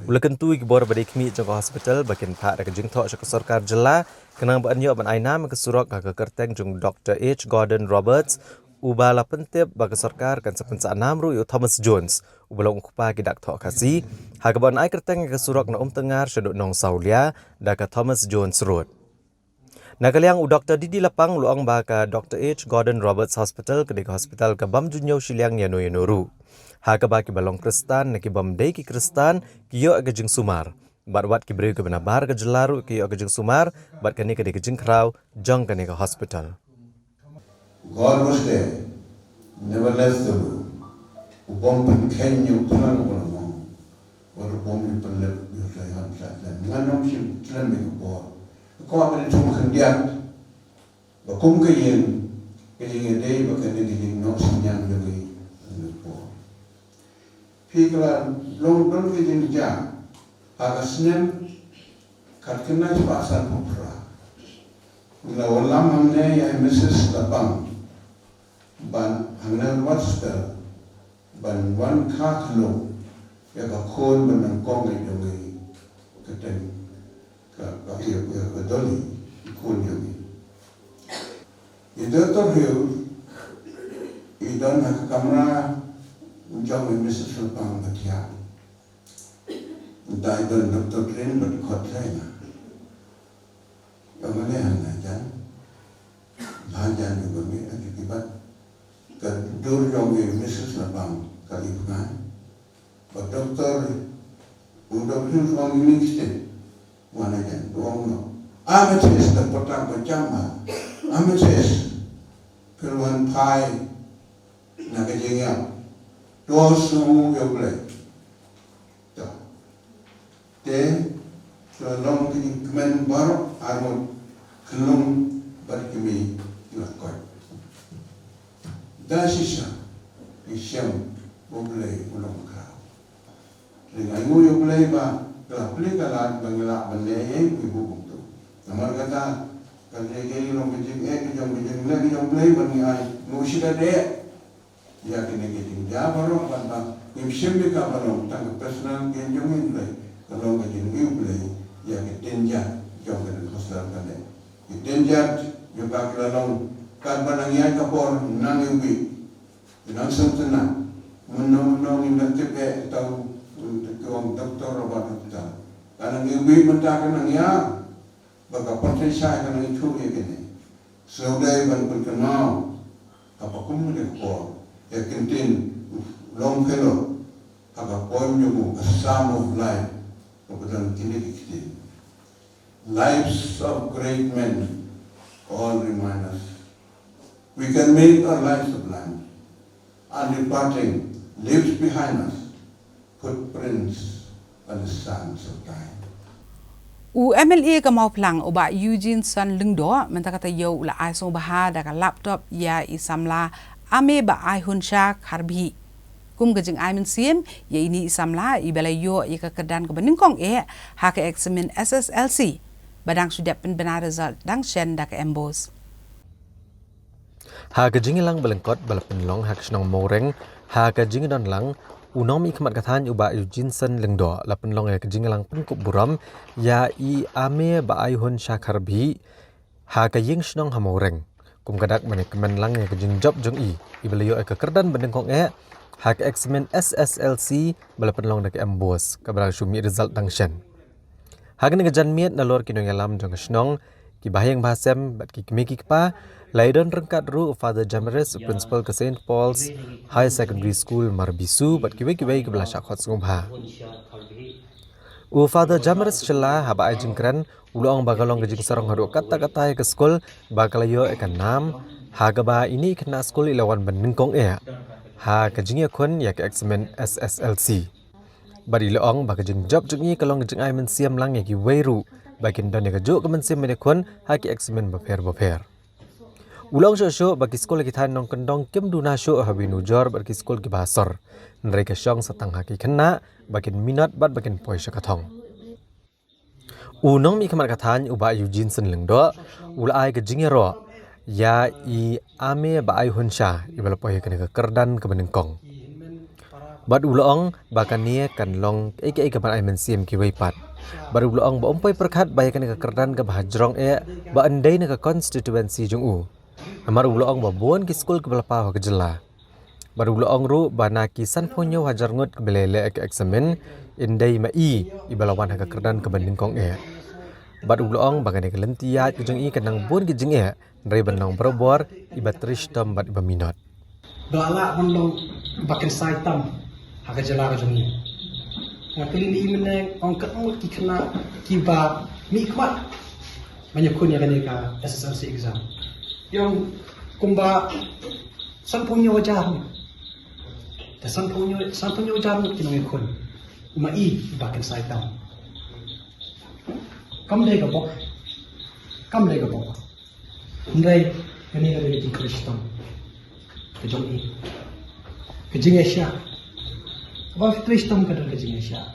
U la kyntu ïa ki bor ba dei khmih jong ka hospital ba kin phah da ka jingthoh sha ka sorkar jylla khnang ba yn ïoh ban ai nam ïa ka surok ha ka kyrteng jong Doctor H Gordon Roberts, uba la pyntip ba ka sorkar kan sa pynsah nam ruh ïa u Thomas Jones, uba long u kpa ki dak thoh Khasi, ha kaba yn ai kyrteng ïa ka surok na Umtyngar shaduh Nongsawlia da ka Thomas Jones Road. Na ka liang u Doctor D D Lapang u la ong ba ka Doctor H Gordon Roberts Hospital ka dei ka hospital ka bym ju ñiew shiliang ïano ïano ruh, ha kaba kiba long Khristan ne ki bym dei ki Khristan ki ïoh ïa ka jingsumar, bad wat ki briew kiba na bar ka jylla ruh ki ïoh ïa ka jingsumar, bad kane ka dei ka jingkhraw jong kane ka hospital. God was there, never left the room. U bym pynkheiñ ïa u plan u la mong. Wat u bym ïa pynlip ïa u Trai Hansan. Ngan ym shym klet ïa ka bor. Ka kwah ban ïathuh khyndiat ba kum ka ïing, ka ïing ïadei ba kane ka ïing noh synñiang ïa ka bor. Phi, ka la long don ka jingjia ha ka snem khatkhyndai spah sanphew phra. Nga la wallam hangne ïa i Missus Lapang ban hangne Western ban wan kha khlong ïa ka khun ba nyngkong ïa jong ngi, ka teng ka, ka, ïa, ïa ka Dolly, i khun jong ngi. I Doctor Hughes i don ha ka kamra jong i Missus Lapang ba thiah. Mynta i don Doctor Trin bad i khot China. Ka mane hana jan. Ba jan jong ka me, a ju ki bat. Ka dur jong i Missus Lapang ka li bngai. Ba doktor, u Doctor Hughes wan i ning stet. Wan a jan, u ong noh. Amethyst, da patang ba jam ba. Amethyst. Pyrwan phai na ka jingïap. To sngewnguh ïa U Blei. To. Te to long ka jingkmen baroh arngut, khyllung bad kmie, la koit. Da shisha ngi shem ba U Blei u long khraw. Te nga ainguh ïa U Blei ba ka la plie ka lad ba ngi lah ban leh ïa u kumto. Namar kata ka dei ka long ka jingeh ka jong, ka jingleh ka jong U Blei ba ngi ainguh shida de ïa kine ki jingjia baroh bad ba ngim shim ïa ka ba long tang ka personal gain jong ngi, hynrei ka long ka jingaiu U Blei ïa ka jingjia jong kane ka khusnam kane. Ka jingjia jong ka ka la long katba nang ïaid ka por nang ïa U Blei. Nang sngewtynnat, mynno mynno ngim da tip eh, uta u, uta u doktor, Robert, uta. Ka nang ïa U Blei mynta ka nang ïa, ba ka pyrthei shai ka nang ithuh ïa kine. Sngewdei ban pynkynmaw ha ka kum kane ka por ïa ka ktien Longfellow ha ka poem jong u, A Psalm of Life, kaba don kine ki ktien. Lives of great men all remind us. We can make our lives sublime. And departing leaves behind us footprints on the sands of time. U M L A ka Mawphlang, u Bah Eugene Son Lyngdoh, mynta ka taïew u la ai sngewbha da ka laptop ïa i samla Ame Bah Aihunshar Kharbhih. Kum ka jingai mynsiem ïa ine i samla iba la ïoh ïa ka kyrdan kaba nyngkong eh ha ka eksamin S S L C, ba dang shu dep pynbna result dang shen da ka MBOSE. Ha ka jingïalang ba lyngkot ba la pynlong ha ka shnong Mawreng, ha ka jingdon lang u nongmihkhmat ka thaiñ u Bah Eugene Son Lyngdoh, la pynlong ïa ka jingïalang pynkup burom ïa i Ame Bah Aihunshar Kharbhih ha ka ïing shnong ha Mawreng, kum ka dak ban ïakmen lang ïa ka jingjop jong i, iba la ïoh ïa ka kyrdan ba nyngkong eh ha ka eksamin S S L C ba la pynlong da ka MBOSE, kaba la shu mih result dang shen. Ha kane ka janmiet, nalor ki nongïalam jong ka shnong, ki bahaïing bahasem bad ki kmie ki kpa, la ïadon ryngkat ruh u Father Jamaris, u principal ka Saint Paul's High Secondary School Marbisu, bad kiwei kiwei kiba la shah khot sngewbha. U Father Jamaris Shylla, haba ai jingkren, u la ong ba ka long ka jingsarong haduh katta katta ïa ka skul ba ka la ïoh ïa ka nam, ha kaba ine i khynnah skul i la wan ba nyngkong eh ha ka jingïakhun ïa ka eksamin S S L C. Bad i la ong ba ka jingjop jong i ka long ka jingai mynsiem lang ïa kiwei ruh ba kin don ïa kajuh ka mynsiem ban ïakhun ha ki eksamin bapher bapher. U la ong shuh shuh ba ki skul ha ki thaiñ nongkyndong kim duna shuh ha ba nujor bad ki skul kiba ha sor, hynrei ka shong sa tang ha ki khynnah ba kin minot bad ba kin poi sha ka thong. U nongmihkhmat ka thaiñ u Bah Eugene Son Lyngdoh u la ai ka jingïaroh ïa i Ame Bah Aihunshar, iba la poi ïa kane ka kyrdan kaba nyngkong. Bad u la ong ba kane kan long kaei kaei kaban ai mynsiem kiwei pat. Bad u la ong ba um poi pyrkhat ba ïa kane ka kyrdan kaba hajrong eh ba yn dei na ka constituency jong u. Namar u la ong ba bun ki skul kiba la paw ha ka jylla. Bad u la ong ruh ba na ki sanphew hynñiew hajar ngut kiba la leh ïa ka eksamin, yn dei ma i iba la wan ha ka kyrdan kaba nyngkong eh. Bad u la ong ba kane ka lynti ïaid ka jong i kan nang bun ki jingeh, hynrei ban long barabor iba trei shitom bad iba minot. Ba la lah ban long ba kynsai tam ha ka jylla ka jong i. Nga kylli ïa i mynne, ong katno ngut ki khynnah kiba mihkhmat ban ïakhun ïa kane ka S S L C exam. Ïa ong kumba sanphew hynñiew hajar ngut. Te sanphew hynñiew, sanphew hynñiew hajar ngut ki nongïakhun. Ma i iba kynsai tam. Kam dei ka bok. Kam dei ka bok. Hynrei kane ka dei ka jingtrei shitom ka jong i. Ka jingïasyllok. Kaba trei shitom ka dei ka jingïasyllok.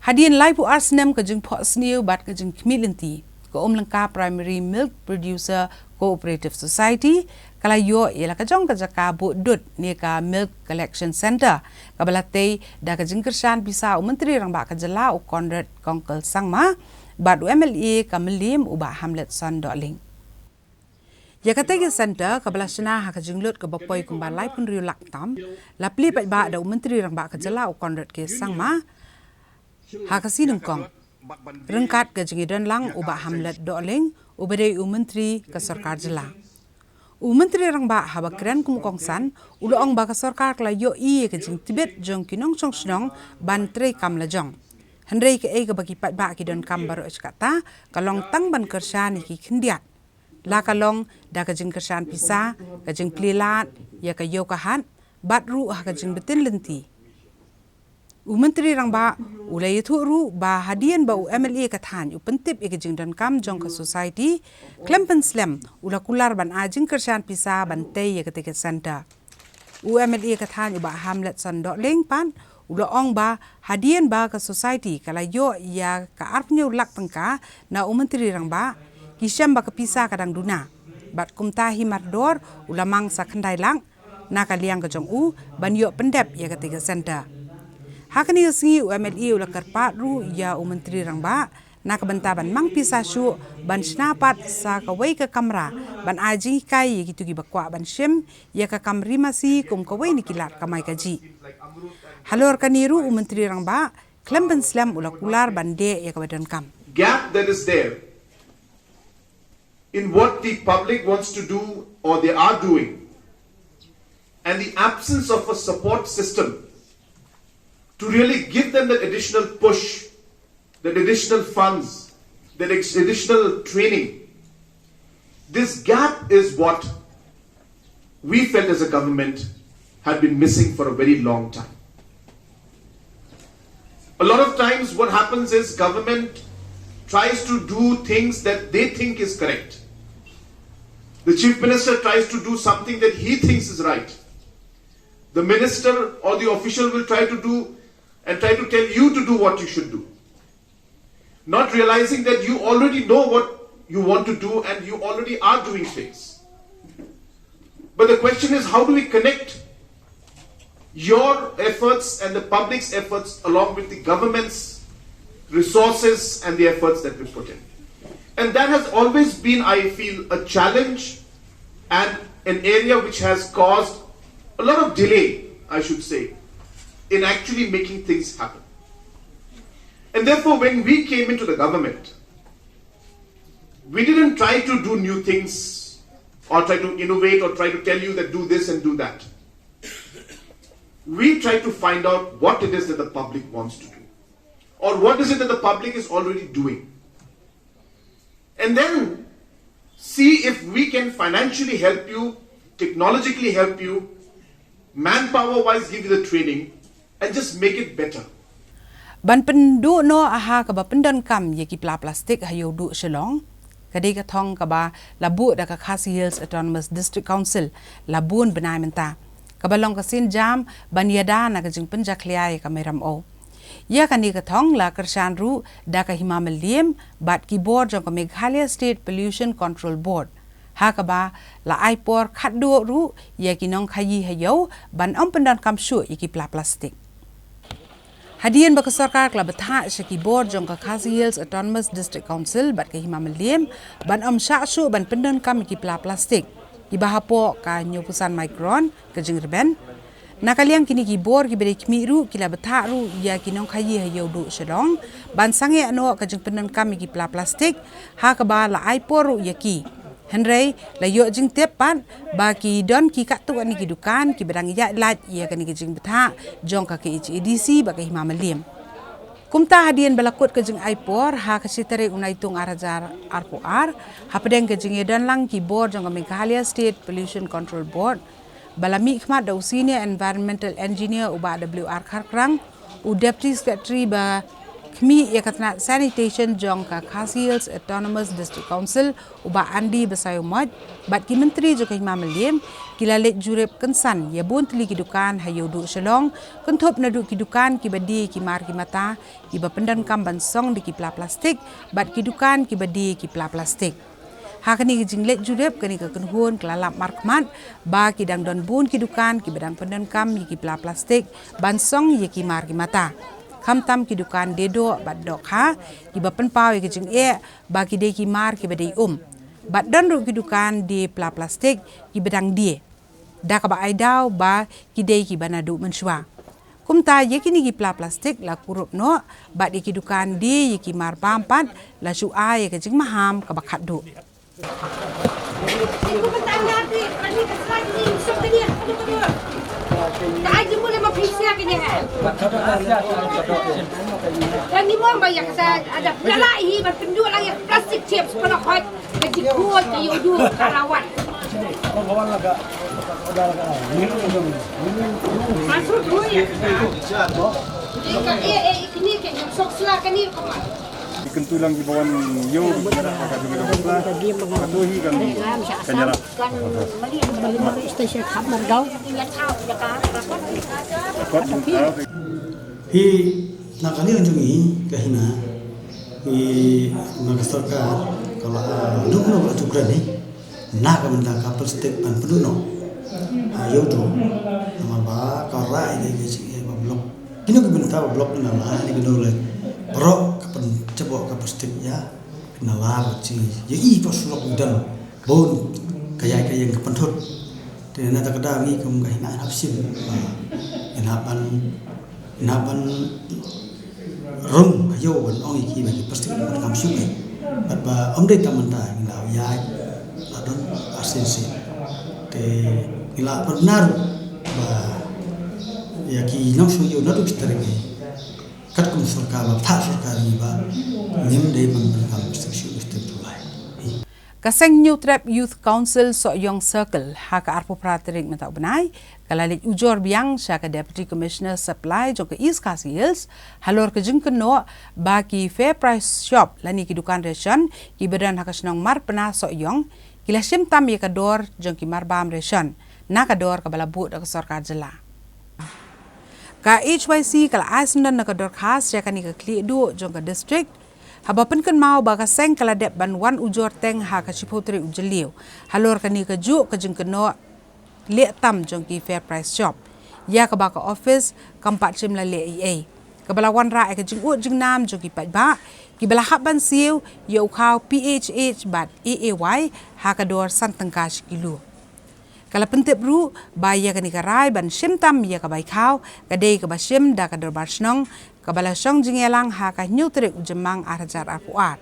Hadien laiphew ar snem ka jingphohsniew bad ka jingkhmih lynti, ka Umlyngka Primary Milk Producer Cooperative Society ka la ïoh ïa la ka jong ka jaka buh dud ne ka Milk Collection Centre, kaba la tei da ka jingkyrshan pisa u Myntri Rangbah ka jylla u Conrad Kongkal Sangma bad u M L A ka Mylliem u Bah Hamletson Dohling. Ïa katei ka centre kaba la shna ha ka jinglut kaba poi kumba laiphew hynriew lak tam, la plie paidbah da u Myntri Rangbah ka jylla u Conrad K Sangma ha ka sngi nyngkong, ryngkat ka jingïadon lang u Bah Hamlet Dohling uba dei u Myntri ka sorkar jylla. U Myntri Rangbah haba kren kum u kongsan u la ong ba ka sorkar ka la ïohi ïa ka jingtbit jong ki nongshong shnong ban trei kam la jong. Hynrei kaei kaba ki paidbah ki donkam baroh shi katta ka long tang ban kyrshan ïa ki khyndiat. La ka long da ka jingkyrshan pisa, ka jingplie lad ïa ka ïew ka hat, bad ruh ha ka jingbtin lynti. U Myntri Rangbah u la ïathuh ruh ba hadien ba u M L A ka thaiñ u pyntip ïa ka jingdonkam jong ka society, khlem pynslem u la kular ban ai jingkyrshan pisa ban tei ïa ka ticket center. U M L A ka thaiñ u Bah Hamletson Dohling pat u la ong ba hadien ba ka society ka la ïoh ïa ka arphew lak tyngka na u Myntri Rangbah, ki shem ba ka pisa ka dang duna. Bad kumta hi mardor u la mang sa khyndai lak na ka liang ka jong u ban ïoh pyndep ïa ka ticket center. Ha kane ka sngi u M L A u la kyrpad ruh ïa u Myntri Rangbah na ka bynta ban mang pisa shuh ban shna pat sa kawei ka kamra ban ai jinghikai ïa kito kiba kwah ban shim ïa ka kam ri masi kum kawei na ki lad kamai kajih. Halor kane ruh u Myntri Rangbah khlem pynslem u la kular ban dei ïa kaba donkam. Gap that is there in what the public wants to do or they are doing, and the absence of a support system to really give them that additional push, that additional funds, that ex- additional training. This gap is what we felt as a government had been missing for a very long time. A lot of times, what happens is government tries to do things that they think is correct. The chief minister tries to do something that he thinks is right. The minister or the official will try to do and try to tell you to do what you should do, not realizing that you already know what you want to do and you already are doing things. But the question is, how do we connect your efforts and the public's efforts along with the government's resources and the efforts that we put in? And that has always been, I feel, a challenge and an area which has caused a lot of delay, I should say, in actually making things happen. And therefore, when we came into the government, we didn't try to do new things or try to innovate or try to tell you that do this and do that. We try to find out what it is that the public wants to do or what is it that the public is already doing. And then see if we can financially help you, technologically help you, manpower wise give you the training, and just make it better. Ban pynduh noh ha kaba pyndonkam ïa ki pla plastik ha Ïewduh Shillong, ka dei ka thong kaba la buh da ka Khasi Hills Autonomous District Council la bun bnai mynta, kaba long ka sienjam ban ïada na ka jingpynjakhlia ïa ka Mei Ramew. Ïa kane ka thong la kyrshan ruh da ka Hima Mylliem bad ki bor jong ka Meghalaya State Pollution Control Board, ha kaba la ai por khatduh ruh ïa ki nongkhaïi ha ïew ban ym pyndonkam shuh ïa ki pla plastik. Hadien ba ka sorkar ka la bthah sha ki bor jong ka Khasi Hills Autonomous District Council bad ka Hima Mylliem ban ym shah shuh ban pyndonkam ïa ki pla plastik kiba hapoh ka hynñiewphew san micron ka jingrben, na ka liang kine ki bor kiba dei khmih ruh ki la bthah ruh ïa ki nongkhaïi ha Ïewduh Shillong ban sangeh noh ka jingpyndonkam ïa ki pla plastik, ha kaba la ai por ruh ïa ki. Hynrei la ïoh jingtip pat ba ki don ki katto katne ki dukan kiba dang ïaid lait ïa kane ka jingbthah jong ka K H A D C bad ka Hima Mylliem. Kumta hadien ba la kut ka jingai por ha ka shi tarik u Naitung ar hajar arphew ar, hapdeng ka jingïadon lang ki bor jong ka Meghalaya State Pollution Control Board, ba la mihkhmat da u Senior Environmental Engineer u Bah W R Kharkrang, u Deputy Secretary ba khmih ïa ka tnat sanitation jong ka Khasi Hills Autonomous District Council u Bah Andy Basaïawmoit bad ki myntri jong ka Hima Mylliem, ki la leit jurip kynsan ïa bun tylli ki dukan ha Ïewduh Shillong, kynthup naduh ki dukan kiba die ki mar ki mata kiba pyndonkam ban song da ki pla plastik bad ki dukan kiba die ki pla plastik. Ha kane ka jingleit jurip, kane ka kynhun ka la lap markhmat ba ki dang don bun ki dukan kiba dang pyndonkam ïa ki pla plastik ban song ïa ki mar ki mata, khamtam ki dukan die doh bad dohkha kiba pynpaw ïa ka jingeh ba ki dei ki mar kiba dei um. Bad don ruh ki dukan die pla plastik kiba dang die, da kaba ai daw ba ki dei kiba naduh mynshuwa. Kumta ïa kine ki pla plastik la kurup noh bad ïa ki dukan die ïa ki mar bam pat la shu ai ïa ka jingmaham kaba khatduh. Masuk dulu ya. Ini kan, eh, eh, ini kan sok sila kan ni, kawan. Kyntu lang ki ba wan ïew ki ïarap ka jong ki dong sla. Ka tu hi kan ka ïarap. Kan mali mali mali station kham margau. Kot. Hi na ka liang jong ngi ka hina ngi na ka sorkar ka la duk na ka tukren hi. Na ka bynta ka plastik ban pynduh noh ha ïew tu. Namar ba ka rai dei ka jingeh ba block. Kino ki bynta ba block na la ni kino le. Baroh ka pynjabok ka plastik ïa na la ba jingeh. Ïa i ba surok udan bun ka ïai ka ïeng ka pynthut. Te na ta ka da ngi kum ka hina hap sim. Hina ban hina ban rung ha ïew ban ong ïa ki ba ki plastik ban kam suk ai. Bad ba ym dei tang mynta ngi la ïaid la don arsien sien. Te ngi la pynbna ruh ba ïa ki nongshong ïew naduh ki tarik ngi katkum sorkar ba thah sorkar ngi ba ngim dei ban ban kam plastik shuh plastik tu lai. Ka seng Hynñiewtrep Youth Council Sohiong Circle ha ka arphew phra tarik mynta u bnai ka la leit ujor biang sha ka Deputy Commissioner Supply jong ka East Khasi Hills halor ka jingkynnoh ba ki Fair Price Shop lane ki dukan ration kiba don ha ka shnong Marpna Sohiong ki la shim tam ïa ka dor jong ki marbam ration na ka dor kaba la buh da ka sorkar jylla. Ka H Y C ka la ai syndon na ka dorkhas ïa kane ka khlieh duh jong ka district haba pynkynmaw ba ka seng ka la dep ban wan ujor teng ha ka shiphew tarik u Jylliew halor kane kajuh ka jingkynnoh leh tam jong ki Fair Price Shop, ïa kaba ka office kam pat shym la leh ei ei, kaba la wanrah ïa ka jingud jingnam jong ki paidbah kiba la hap ban siew ïa u khaw P H H bad A A Y ha ka dor san tyngka shi kilo. Ka la pyntip ruh ba ïa kane ka rai ban shim tam ïa ka bai khaw ka dei kaba shim da ka dorbar shnong kaba la shong jingïalang ha ka hynñiew tarik u Jymmang ar hajar arphew ar.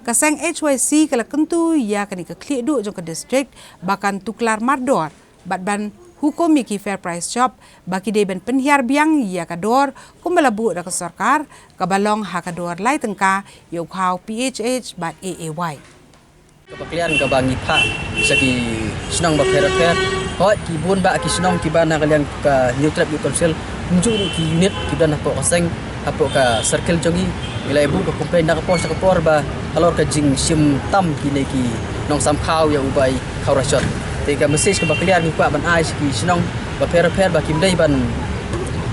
Ka seng H Y C ka la kyntu ïa kane ka khlieh duh jong ka district ba kan tuklar mardor bad ban hukum ïa ki Fair Price Shop ba ki dei ban pynhiar biang ïa ka dor kumba la buh da ka sorkar kaba long ha ka dor lai tyngka ïa u khaw P H H bad A A Y. Kaba kliar kaba ngi phah sha ki shnong bapher bapher. Hooid ki bun bah ki shnong kiba na ka liang ka Hynñiewtrep Youth Council, kumjuh ruh ki unit ki don hapoh ka seng, hapoh ka circle jong ngi. Ngi la ïa buh ka complain na ka por sha ka por ba halor ka jingshim tam kine ki nongsamkhaw ïa u bai khaw ration. Te ka message kaba kliar ngi kwah ban ai sha ki shnong bapher bapher ba kim dei ban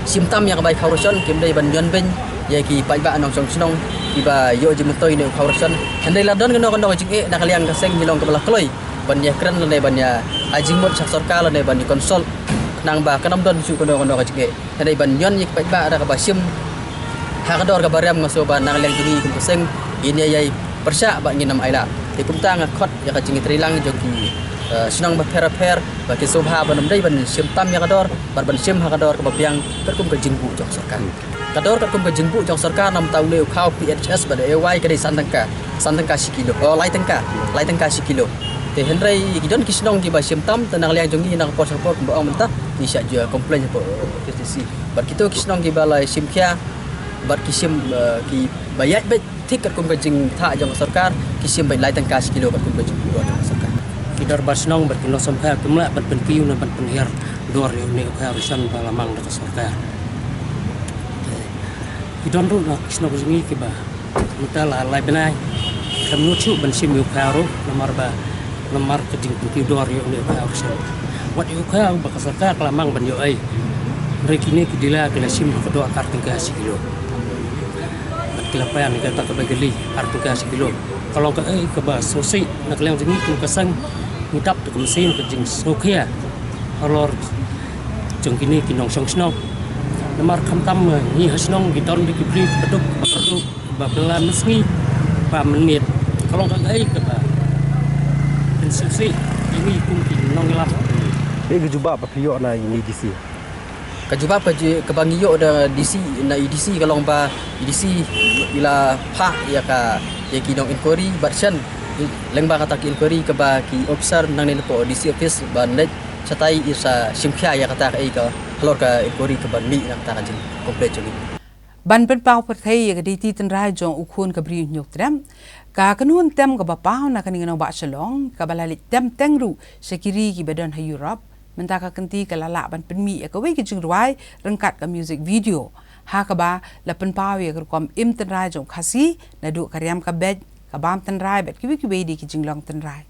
shim tam ïa ka bai khaw ration, kim dei ban ñion beiñ ïa ki paidbah nongshong shnong kiba ïoh jingmyntoi ne u khaw ration. Hynrei la don kano kano ka jingeh na ka liang ka seng ngi long kaba la kloi ban ïa kren lane ban ïa ai jingmut sha sorkar lane ban ïa consult khnang ba kan ym don shuh kano kano ka jingeh. Hynrei ban ñion ïa ki paidbah da kaba shim ha ka dor kaba riam, nga sngew ba na ka liang jong ngi kum ka seng ngin ïa ïai pyrshah bad ngin ym ailad. Te kumta nga khot ïa ka jingïatreilang jong ki, eh, shnong bapher bapher ba kin sngewbha ban ym dei ban shim tam ïa ka dor bad ban shim ha ka dor kaba biang katkum ka jingbuh jong sorkar. Ka dor katkum ka jingbuh jong sorkar namar ta une u khaw P H H bad A A Y ka dei san tyngka, san tyngka shi kilo. Oh, lai tyngka, lai tyngka shi kilo. Te hynrei ki don ki shnong kiba shim tam, te na ka liang jong ngi na ka por sha ka por kumba ong mynta ngi shah ju complain hapoh P H D C. Bad kito ki shnong kiba la shim khia bad ki shim, eh, kiba ïaid beit thik katkum ka jingthah jong ka sorkar, ki shim beit lai tyngka shi kilo katkum ka jingbuh jong ka sorkar. Ki dorbar shnong bad ki nongsamkhaw kim lah ban pynkiew ne ban pynhiar dor ïa une u khaw ration ba la mang da ka sorkar. Te ki don ruh na ki shnong jong ngi kiba mynta la lai bnai kam nud shuh ban shim ïa u khaw ruh namar ba, namar ka jingpynkiew dor ïa une u khaw ration. Wat ïa u khaw ba ka sorkar ka la mang ban ïoh ei. Hynrei kine ki dealer ki la shim ka dor ar tyngka shi kilo. Bad ki la pan ïa kata ka bai kali ar tyngka shi kilo. Ka long kaei kaba sngewsih na ka liang jong ngi kum ka seng, ngi dap da ka mynsiem ka jingsngewkhia halor jong kine ki nongshong shnong. Namar khamtam ngi ha shnong ngi don da ki briew ba duk ba kyrduh ba pynlan mynsngi ba mynmiet. Ka long kaei kaba pynsngewsih ïa ngi kum ki nongïalam. Kaei ka jubab ba phi ïoh na i D C? Ka jubab ka ju-, kaba ngi ïoh da D C, na i D C ka long ba i D C i la phah ïa ka, ïa ki nong inquiry bad shen lyngba kata ki inquiry kaba ki officer nangne napoh D C office ban leit shatai i sa shim khia ïa kata kaei ka halor ka inquiry kaban mih na kata ka jingcomplain jong ngi. Ban pynpaw pyrthei ïa ka deiti tynrai jong u khun ka Bri u Hynñiewtrep, ka kynhun tem kaba paw na ka Nongbah Shillong, kaba la leit tem teng ruh sha ki ri kiba don ha Europe, mynta ka kynti ka la lah ban pynmih ïa kawei ka jingrwai ryngkat ka music video, ha kaba la pynpaw ïa ka rukom im tynrai jong u Khasi, naduh ka riam ka beit, ka bam tynrai bad kiwei kiwei de ki jinglong tynrai.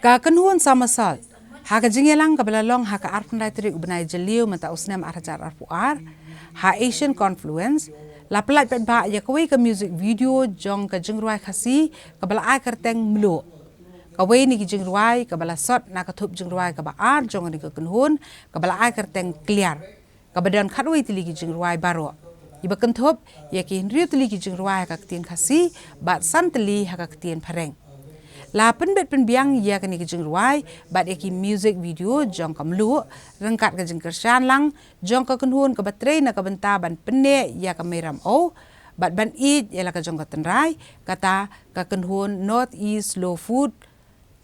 Ka kynhun Somersault, ha ka jingïalang kaba la long ha ka arphew lai tarik u bnai Jylliew mynta u snem ar hajar arphew ar, ha Asian Confluence, la pyllait paidbah ïa kawei ka music video jong ka jingrwai Khasi kaba la ai kyrteng Mluh. Kawei na ki jingrwai kaba la sot na ka thup jingrwai kaba ar jong kane ka kynhun, kaba la ai kyrteng Kliar, kaba don khatwei tylli ki jingrwai baroh. Iba kynthup ïa ki hynriew tylli ki jingrwai ha ka ktien Khasi bad san tylli ha ka ktien Phareng. La pynbit pynbiang ïa kane ka jingrwai bad ïa ki music video jong ka Mluh, ryngkat ka jingkyrshan lang jong ka kynhun kaba trei na ka bynta ban pynneh ïa ka Mei Ramew bad ban ïeit ïa la ka jong ka tynrai, kata ka kynhun North East Slow Food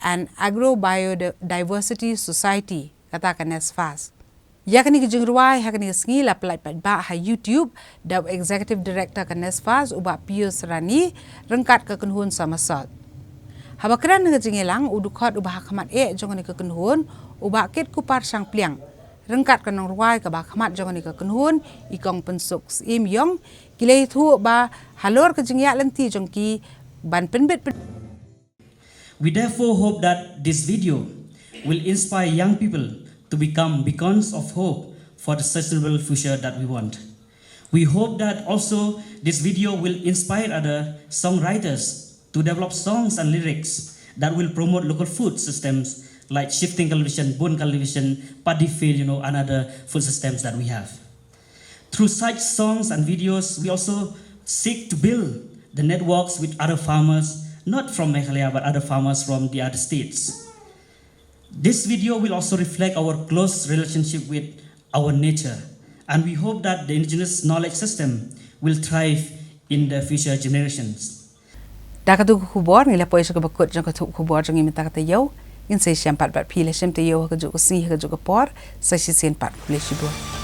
and Agro Biodiversity Society, kata ka NESFAS. Ïa kane ka jingrwai ha kane ka sngi la pyllait paidbah ha YouTube da u Executive Director ka NESFAS, u Bah Pius Rani, ryngkat ka kynhun Somersault. Haba kren ha ka jingïalang, u dkhot uba ha khmat eh jong kane ka kynhun, u Bah Kitkupar Shangpliang, ryngkat ka nongrwai kaba ha khmat jong kane ka kynhun, i Kong Pynsuk Syiem Ïong, ki la ïathuh ba halor ka jingïaid lynti jong ki ban pynbit pyn- We therefore hope that this video will inspire young people to become beacons of hope for the sustainable future that we want. We hope that also this video will inspire other songwriters to develop songs and lyrics that will promote local food systems like shifting cultivation, bun cultivation, paddy field, you know, and other food systems that we have. Through such songs and videos, we also seek to build the networks with other farmers, not from Meghalaya, but other farmers from the other states. This video will also reflect our close relationship with our nature, and we hope that the indigenous knowledge system will thrive in the future generations. Da katu ka khubor ngi la poi sha kaba kut jong ka thup khubor jong ngi mynta ka taïew. Ngin sa ïashem pat bad phi, la shim taïew ha kajuh ka sngi ha kajuh ka por. Sa shisien pat, khublei shibun.